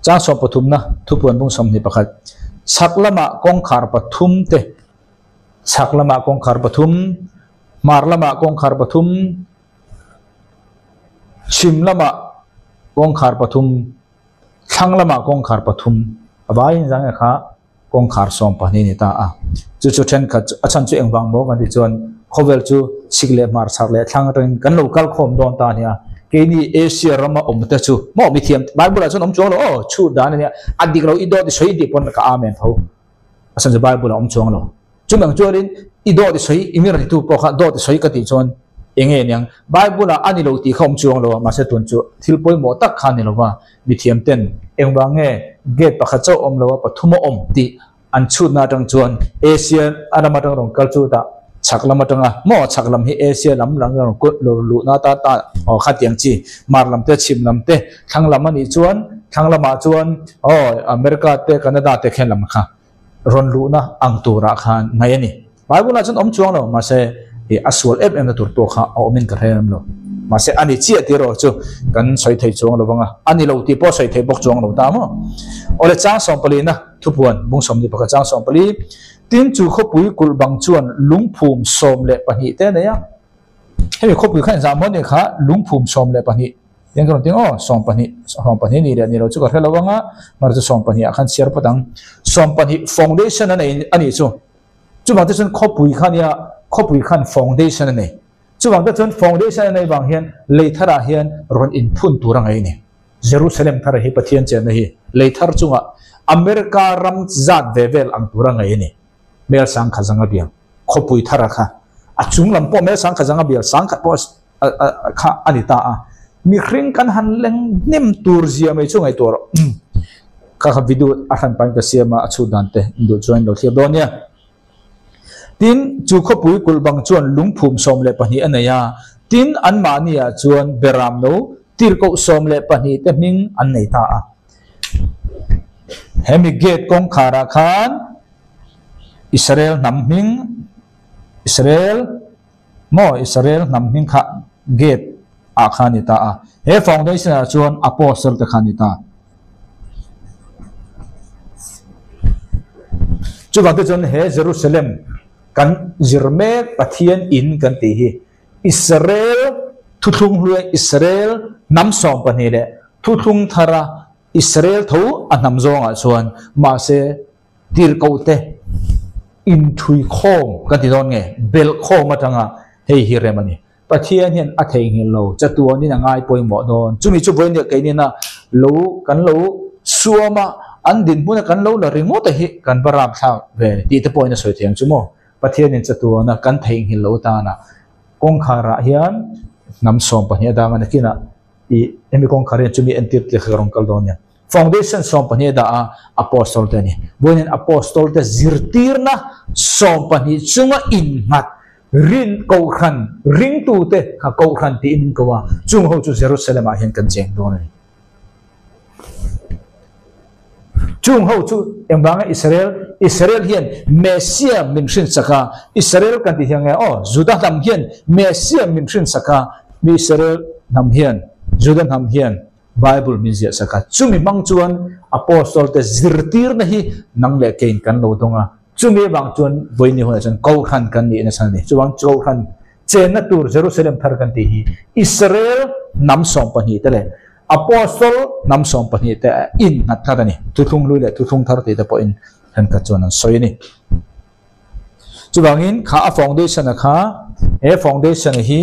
Speaker 1: Chang sawm pathumna thupuan bung 21 chhak lamah kawngkhar pathum te chhak lamah kawngkhar pathum hmar lamah kawngkhar pathum chhim lamah kawngkhar pathum thlang lamah kawngkhar pathum a vaiin zang e kha kawngkhar 12 a ni ta a. Chu chu thenkhat chu a chhan chu engvang maw kan tih chuan khawvel chu chhik leh hmar chhak leh thlang atangin kan lo kal khawm dawn ta a nia. Keini Asia rama awm te chu maw mithiam Bible ah chuan awm chuang lo aw chhut dan a nia a dik lo i dawt i sawi tih pawn ka amen tho a chhan chu Bible ah awm chuang lo. Chumang chuanin i dawt i sawi i mi rawn titu pawh kha dawt i sawi ka tih chuan eng nge niang Bible ah a ni lo tih kha awm chuang lo a mahse tun chu thil pawimawh tak kha a ni lo va. Mithiam ten engvang nge gate pakhat chauh awm lo a pathum a awm tih an chhutna atang chuan Asia a ram atang rawn kal chu tah chhak lam atanga maw chhak lam hi Asia lam lam rawn kut lo luhna atan ta aw khatiang chi hmar lam te chhim lam te thlang lam a nih chuan thlang lamah chuan aw America te Canada te khen lam kha rawn luhna ang turah khan ngaih a ni. Bible ah chuan awm chuang lo, mahse ih a sual em em na tur pawh kha a awmin ka hre em lo. Mahse a ni chiah tih erawh chu kan sawi thei chuang lo vang a, a ni lo tih pawh sawi thei bawk chuang lo ta maw. Awle chang 14 na thupuan bung 21 chang 14 tin chu khawpui kulh bang chuan lungphum 12 te a nei a. Hemi khawpui kha inzah maw ni kha lungphum 12 Eng ka rawn ti aw, 12, 12 ni leh ni lo chu ka hre lo ang a, mahse chu 12 ah khan chhiar phawt ang. 12 foundation a nei a nih chu. Chuvang te chuan khawpui kha nia, khawpui khan foundation a nei. Chuvang te chuan foundation a nei vang hian lei tharah hian rawn inphun tur a ngaih a ni. Jerusalem thar hi Pathian chenna hi lei thar chungah America ram zat ve vel ang tur a ngaih a ni. Mel sangkhat zanga bial khawpui thara kha a chung lam pawh mel sangkhat zanga bial sangkhat pawh kha a ni ta a. Mihring kan han leng hnem tur zia mai chu ngaihtuah rawh. Kha kha video a hran pahin ka siam a, a chhut dan te in duh chuan in lo thlir dawn nia. Tin, chu khawpui kulh bang chuan lungphum 12 a nei a, tin anmahni ah chuan beram no tirhkoh 12 te hming an nei ta a. Hemi gate kawngkhar ah khan Israel hnam hming Israel maw Israel hnam hming kha gate ah kha a ni ta a, he foundation ah chuan apostle te kha a ni ta. Chuvang te chuan he Jerusalem kan zir mek Pathian in kan tih hi Israel thuthlung hluai Israel hnam 12 leh thuthlung thara Israel tho a hnam zawngah chuan mahse tirhkoh te inthui khawm kan ti dawn nge belh khawm atanga hei hi rem a ni. Pathian hian a theihnghilh lo, chatuanin a ngai pawimawh dawn. Chumi chu vawiin keinin a lo kan lo suam a, an dinhmuna kan lo la ringawt a hi kan va rapthlak ve tih te pawhin a sawi thei ang chu maw. Pathianin chatuana kan theihnghilh lo tana kawngkharah hian hnam 12 a dang a nakinah ih hemi kawngkhar hian chumi entir tih kha ka rawn kal dawn nia. Foundation 12 a dah a, Apostol te a ni. Vawiin Apostol te zirtirna 12 chunga innghat rin kohhran ringtute kha kohhran tiin min ko a, chung ho chu Jerusalem ah hian kan cheng dawn a ni. Chung ho chu engvanga Israel, Israel hian Messia min hrinsak a, Israel kan tih hian nge aw, Juda hnam hian Messia min hrinsak a, mi Israel hnam hian, Juda hnam hian Bible min ziah sak a, chumi hmang chuan Apostol te zirtirna hi nang leh keiin kan lo dawng a, chumi avang chuan vawiin hunah chuan Kohhran kan nih nasa a ni. Chuvang Kohhran chenna tur Jerusalem thar kan tih hi Israel hnam 12 te leh. Apostle hnam 12 te a innghat tlat a ni. Thuthlung hlui leh thuthlung thar tih te pawhin thenkhat chuan an sawi a ni. Chuvangin kha a foundation a kha he foundation hi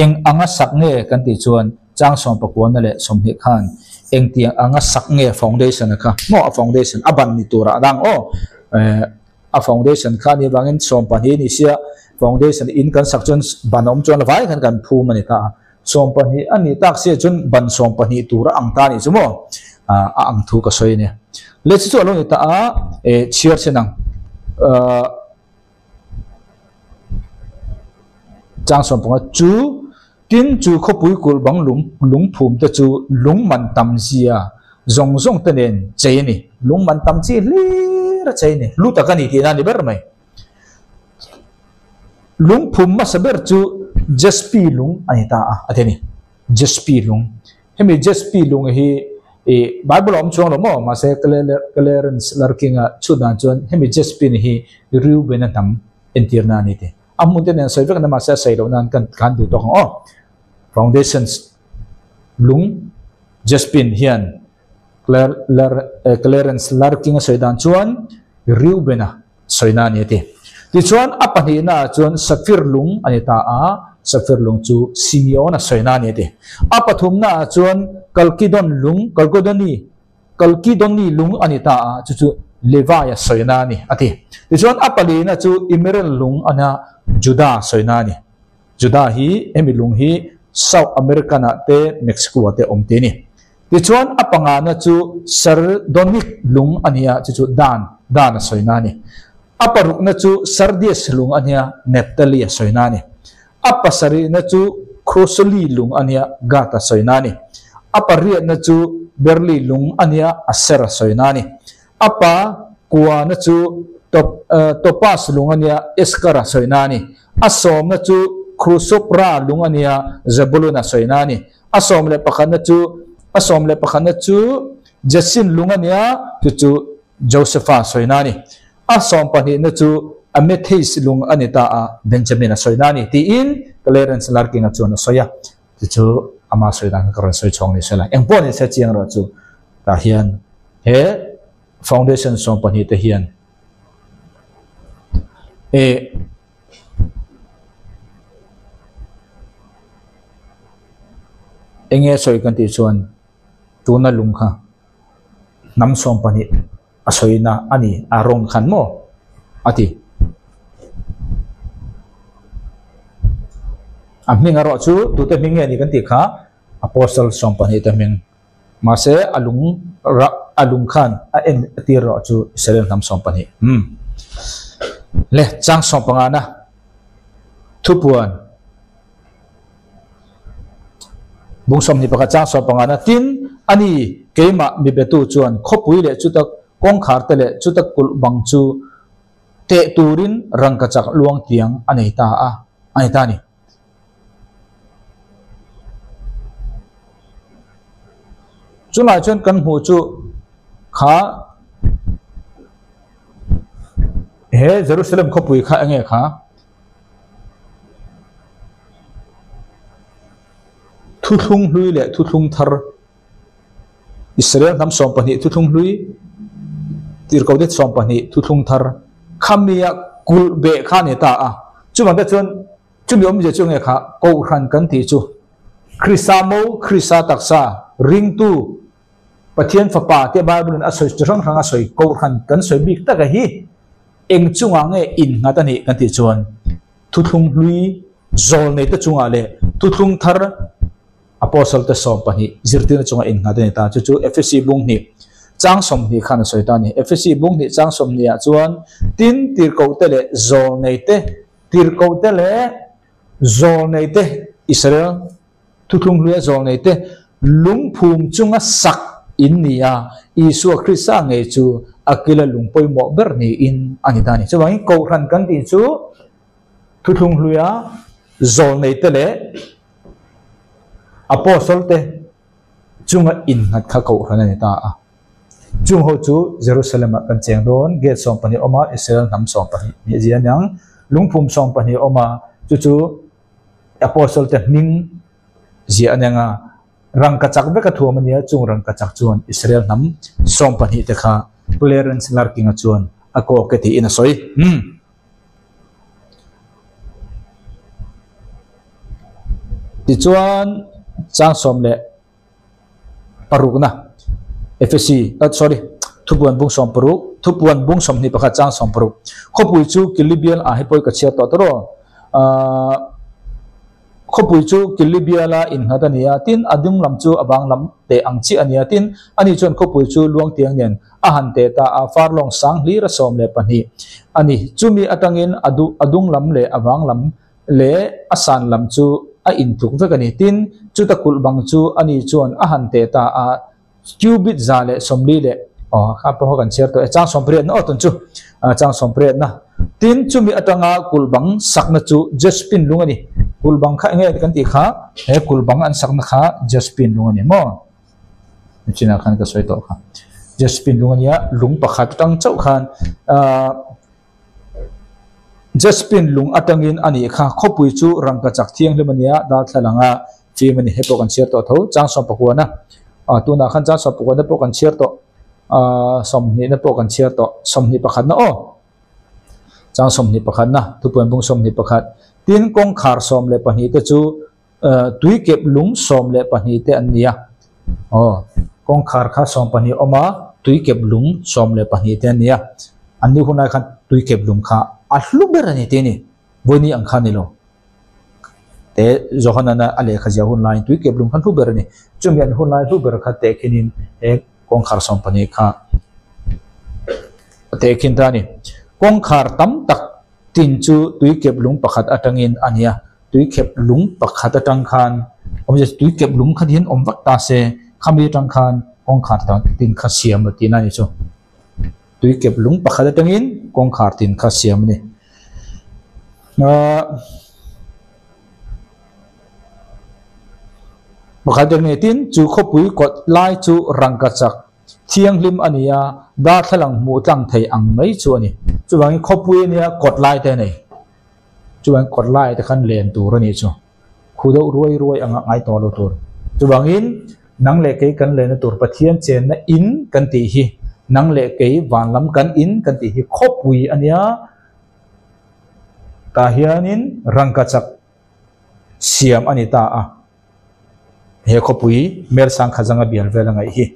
Speaker 1: eng anga sak nge kan tih chuan chang sawmpakuana leh 20 khan engtiang anga sak nge foundation a kha maw a foundation a ban ni turah a dang aw eh a foundation kha ni avangin 12 ni sia foundation in kan sak chuan ban awm chuan vai khan kan phum a ni ta a 12 a nih tak sia chuan ban 12 tur a ang ta a nih chu maw a ang thu ka sawi a nia le chu chu a lo ni ta a eh chhiar chen ang ah chang 15 chu tin chu khawpui kulh bang lung lungphum te chu lung man tam zia zawng zawng te nen chei a ni lung man tam chi hlir a chei a ni lu tak a ni tihna a ni ber mai. Lungphum hmasa ber chu Jaspi lung a ni ta a, a ti a ni. Jaspi lung. Hemi Jaspi lung hi i Bible a awm chuang lo maw? Mahse Clarence Larking-a chhut dan chuan hemi Jaspi ni hi Reuben-a hnam entirna a ni ti. A hmun te nen sawi vek na mahse a sawi loh nan kan kan duh tawk ang aw. Foundations lung Jaspin hian Clarence Larking-a sawi dan chuan Reuben-a sawina a ni a ti. Tichuan, a pahnihnaah chuan Safir lung a ni ta a, Safir lung chu Simeon-a sawina a ni a ti. A pathumnaah chuan Kalkidon lung, Kalkodoni, Kalkidoni lung a ni ta a, chu chu Levi-a sawina a ni a ti. Tichuan, a palina chu Emerald lung a nia, Juda sawina a ni. Juda hi hemi lung hi South American-ah te Mexico-ah te awm te a ni. Tichuan a pangana chu Sardonic lung a nia, chu chu Dan, Dan a sawina a ni. A parukna chu Sardius lung a nia, Naphtali a sawina a ni. A pasarihna chu Krosoli lung a nia, Gad a sawina a ni. A pariatna chu Berli lung a nia, Aser a sawina a ni. A pa kuana chu Top, Topaz lung a nia, Eskar a sawina a ni. A sawmna chu Krusopra lung a nia, Zebulun a sawina a ni. A 11na chu a 11na chu Jasin lung a nia, chu chu Josefa sawina a ni. A 12na chu Amethyst lung a ni ta a, Benjamin a sawina a ni tiin Clarence Larking-a chuan a sawi a. Chu chu ama sawi dan kha ka rawn sawi chhawng ni sela. Eng pawh ni se chiang erawh chu tah hian he foundation 12 te hian eh Enge sawi kan tih chuan tuna lung kha hnam 12 a sawina a ni a rawng khan maw a ti. A hming erawh chu tute hming nge ni kan tih kha Apostle 12 te hming. Mahse a lung rah a lung khan a en a tir erawh chu Israel hnam 12. Umm. Le chang 15 na thupuan. Bung 21 chang 15 na tin a ni keimah mi betu chuan khawpui leh chuta kawngkhar te leh chuta kulh bang chu teh turin rangkachak luang tiang a nei ta a a ni ta a ni. Chulai chuan kan hmuh chu kha he Jerusalem khawpui kha enge kha Thuthlung hlui leh thuthlung thar Israel hnam 12 thuthlung hlui tirhkoh te 12 thuthlung thar khamia kulh beh kha a ni ta a. Chuvang te chuan chumi awmzia chu nge kha Kohhran kan tih chu Krista mo Krista taksa ringtu Pathian fapa te Bible in a sawi chi hrang hrang a sawi Kohhran kan sawi bik taka hi eng chungah nge innghat a nih kan tih chuan thuthlung hlui zawl nei te chungah leh thuthlung thar Apostle te 12 zirtirna chungah innghat a ni ta. Chu chu Efesi bung hnih chang 20 khan a sawi ta a ni. Efesi bung hnih chang 20 ah chuan tin tirhkoh te leh zawl nei te tirhkoh te leh zawl nei te Israel thuthlung hluia zawl nei te lungphum chunga sak in ni a, Isua Krista ngei chu a kila lung pawimawh ber niin a ni ta a ni. Chuvangin Kohhran kan tih chu thuthlung hluia zawl nei te leh Apostle te chunga innghat kha Kohhran a ni ta a. Chung ho chu Jerusalem ah kan cheng dawn, gate 12 awm a, Israel hnam 12 nih a zia aniang, lungphum 12 awm a, chu chu Apostle te hming ziah aniang a. Rangkachak veka thuam a nia, chung rangkachak chuan Israel hnam 12 te kha Clarence Larking-a chuan a kawk e tiin a sawi. Umm. Tichuan chang 16na Efesi, sorry, Thupuan bung 60, Thupuan bung 21 chang 60. Khawpui chu Kilibial ah hi pawi ka chhiar tawh tawh aw. Khawpui chu Kilibiala innghat a ni a, tin a dung lam chu a vang lam teh ang chiah a ni a, tin ani chuan khawpui chu luangtiang nen a han teh ta a, farlawng sang hlir a 12 a ni. Chumi atangin a duh a dung lam leh a vang lam leh a san lam chu a intluk vek a ni. Tin, chuta kulh bang chu ani chuan a han teh ta a, cubit 140 leh aw kha pawh kan chhiar tawh e, chang 18 na aw tun chu chang 18 na. Tin, chumi atanga kulh bang sakna chu jaspin lung a ni. Kulh bang kha enge kan tih kha he kulh bang an sakna kha jaspin lung a ni maw? Chinah khan ka sawi tawh kha. Jaspin lung a nia, lung pakhat atang chauh khan ahh Jaspin lung atangin a nih kha. Khawpui chu rangkachak thianghlim a nia, darthlalang a fim a ni. Hei pawh kan chhiar tawh tho, chang 19 a. Ah tunah khan chang 19 na pawh kan chhiar tawh, ah 20 na pawh kan chhiar tawh, 21 na aw. Chang 21 na, thupuan bung 21. Tin, kawngkhar 12 te chu Tuikep lung 12 te an ni a. Aw, kawngkhar kha 12 awm a, tuikep lung 12 te an ni a. An ni hunlai khan tuikep lung kha a hlu ber a ni tih a ni. Vawiini ang kha a ni lo. Te Johanana a lehkha ziah hun laiin tuikep lung kha hlu ber a ni. Chumi an hunlai hlu ber kha tehkhinin he kawngkhar 12 kha a tehkhin ta a ni. Kawngkhar tam tak tin chu tuikep lung pakhat atangin a ni a. Tuikhep lung pakhat atang khan awmzia chu tuikep lung kha hian awm vak ta se, khami atang khan kawngkhar tan tin kha siam a tihna a ni chu. Tuikep lung pakhat atangin kawngkhar tin kha siam a ni. Ahh pakhat atangin tin chu khawpui kawt lai chu rangkachak thianghlim a ni a, darthlalang hmuh tlang thei ang mai chu a ni. Chuvangin khawpui a nia kawt lai te a nei. Chuan kawt lai te khan len tur a nih chu. Khu deuh ruai ruai anga ngai tawh lo tur. Chuvangin nang leh kei kan lenna tur Pathian chenna in kan tih hi, nang leh kei van lam kan in kan tih hi khawpui a nia. Tah hianin rangkachak siam a ni ta a. He khawpui Melsang Khazanga bial vel a ngaih hi.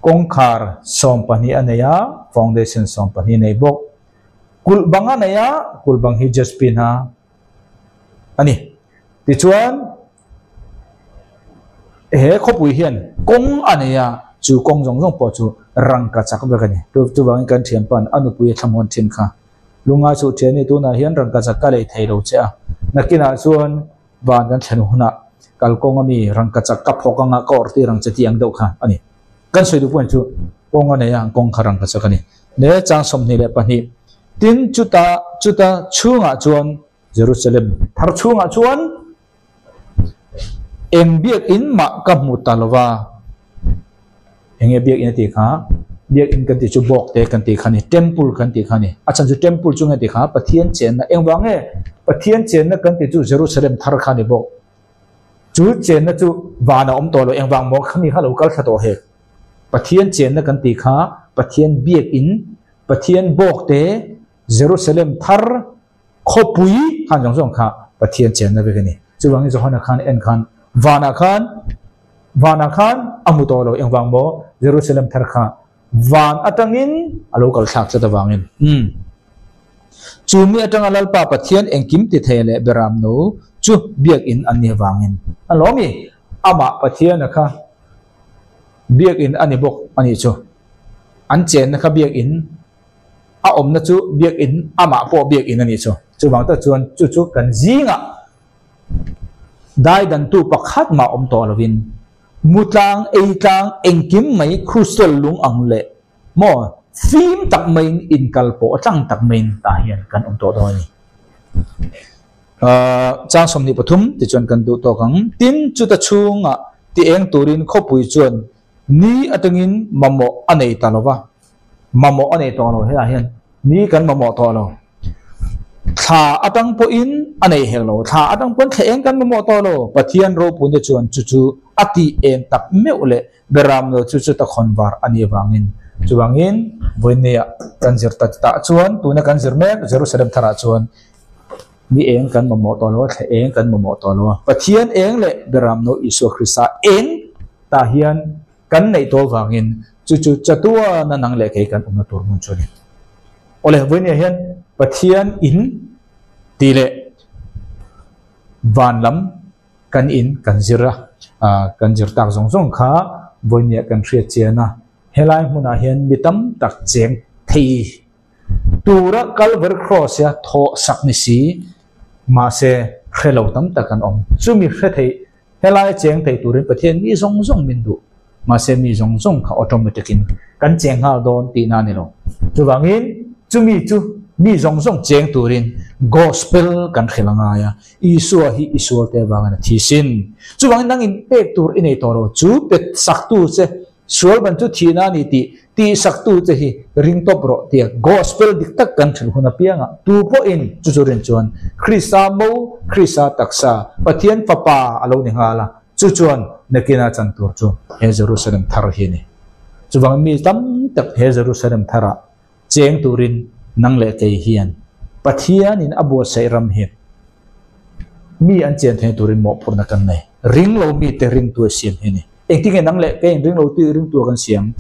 Speaker 1: Kawngkhar 12 a nei a, foundation 12 a nei bawk. Kulh bang a nei a, kulh bang hi Jaspin a a ni. Tichuan, he khawpui hian kawng a nei a, chu kawng zawng zawng pawh chu rangkachak vek a ni. Chuvangin kan thianpa'n a nupui a thlamuan thin kha. Lungngai chu thian ni tunah hian rangkachak ka lei thei lo che a, nakinah chuan van kan thlen hunah kalkawng ami rangkachak ka phawk anga ka awrh tir ang che tih ang deuh kha a ni. Kan sawi duh pawh chu kawng a nei a, kawng kha rangkachak a ni. Le chang 22 tin chuta chuta chhungah chuan Jerusalem thar chhungah chuan eng biakinn mah ka hmu ta lo va. Enge biakinn a tih kha? Biakinn kan tih chu bawk te kan tih kha a ni, temple kan tih kha a ni. A chhan chu temple chu nge tih kha Pathian chenna engvang nge Pathian chenna kan tih chu Jerusalem thar kha a ni bawk. Chu chenna chu van a awm tawh lo engvang maw khami kha lo kal thla tawh hek. Pathian chenna kan tih kha Pathian biakinn, Pathian bawk te Jerusalem thar Khawpui khan zawng zawng kha Pathian chenna vek a ni. Chuvangin Johana khan en khan vanah khan vanah khan a hmu tawh lo engvang maw Jerusalem thar kha van atangin a lo kal thlak tlat avangin. Umm. Chu mi atanga Lalpa Pathian engkim ti thei leh beram no chu biakinn an ni avangin a lawm i amah Pathiana kha biakinn a ni bawk a nih chu. An chenna kha biakinn A awmna chu biakinn, amah pawh biakinn a nih chu. Chuvang tak chuan chu chu kan zingah daidantu pakhat mah awm tawh lovin mutlang, eitlang, engkim mai crystal lung ang leh maw fim tak maiin inkal pawh tlang tak maiin tah hian kan awm tawh dawn a ni. Chang 23 tichuan kan duh tawk ang. Tin, chuta chhungah ti eng turin khawpui chuan ni atangin mamawh a nei ta lo va. Mamawh a nei tawh lo, helaiah hian ni kan mamawh tawh lo. Thla atang pawhin a nei hek lo. Thla atang pawn thla eng kan mamawh tawh lo. Pathian ropuina chuan chu chu a tih eng tak meuh leh beram lo chu chu ta khawn var a nih avangin. Chuvangin vawinia kan zir ta tah chuan tuna kan zir mek Jerusalem tharah chuan ni eng kan mamawh tawh lo a, thla eng kan mamawh tawh lo a. Pathian eng leh beram no Isua Krista eng tah hian Kan neih tawh vangin chu chu chatuana nang leh kei kan awmna tur hmun chu a ni. Awle, vawinia hian Pathian in tih leh van lam kan in kan zir a, kan zir tak zawng zawng kha vawinia kan hriat chian a, helai hmunah hian mi tam tak cheng thei tura Calvary Cross a thawh sak ni si, mahse hre lo tam tak an awm. Chumi hre thei Helai cheng thei turin Pathian mi zawng zawng min duh. Mahse mi zawng zawng kha automatic in kan cheng nghal dawn tihna a ni lo. Chuvangin chumi chu mi zawng zawng cheng turin Gospel kan hrilh a ngai a, Isua hi i sualte avangin a thi sin. Chuvangin nangin pek tur i nei tawh lo, chu pet saktu che Sual ban chu thihna a ni tih tihsaktu che hi ring tawp rawh tia Gospel dik tak kan hrilh hun apiangah tu pawhin chu chu rin chuan Krista mo, Krista taksa, Pathian Fapa a lo ni nghal a, chu chuan nakina chan tur chu he Jerusalem thar hi a ni. Chuvangin mi tam tak he Jerusalem tharah cheng turin nang leh kei hian Pathianin a buatsaih ram hi mi an chen thei turin mawhphurhna kan nei. Ring lo mite ringtu a siam hi a ni. Engtinge nang leh keiin ring lo tu ringtu a kan siam?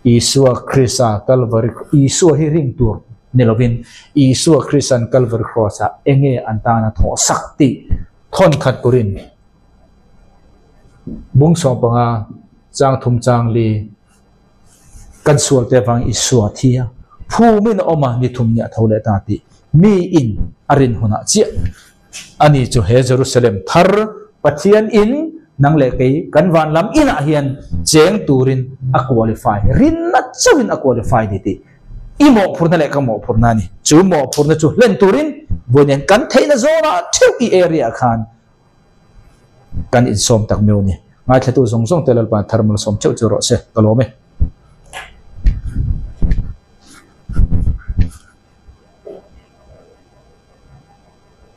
Speaker 1: Isua Krista Kalvari Isua hi ring tur ni lovin Isua Krista'n Kalvari Cross-ah enge an tana thawh sak tih thawn khat turin bung 15 chang thum chang li Kan sualte avang Isua thi a, phumin a awm a, ni thum ni a tho leh ta tih mi in a rin hunah chiah a ni chu he Jerusalem thar Pathian in nang leh kei kan van lam inah hian cheng turin a qualify, rinna chauhin a qualify ni tih i mawhphurna leh ka mawhphurna a ni. Chu mawhphurna chu hlen turin vawiin kan theihna zawnah theuh i area ah khan kan insawm tak meuh a ni. Ngaithlatu zawng zawng te Lalpa thar malsawm theuh chu rawh se, ka lawm e.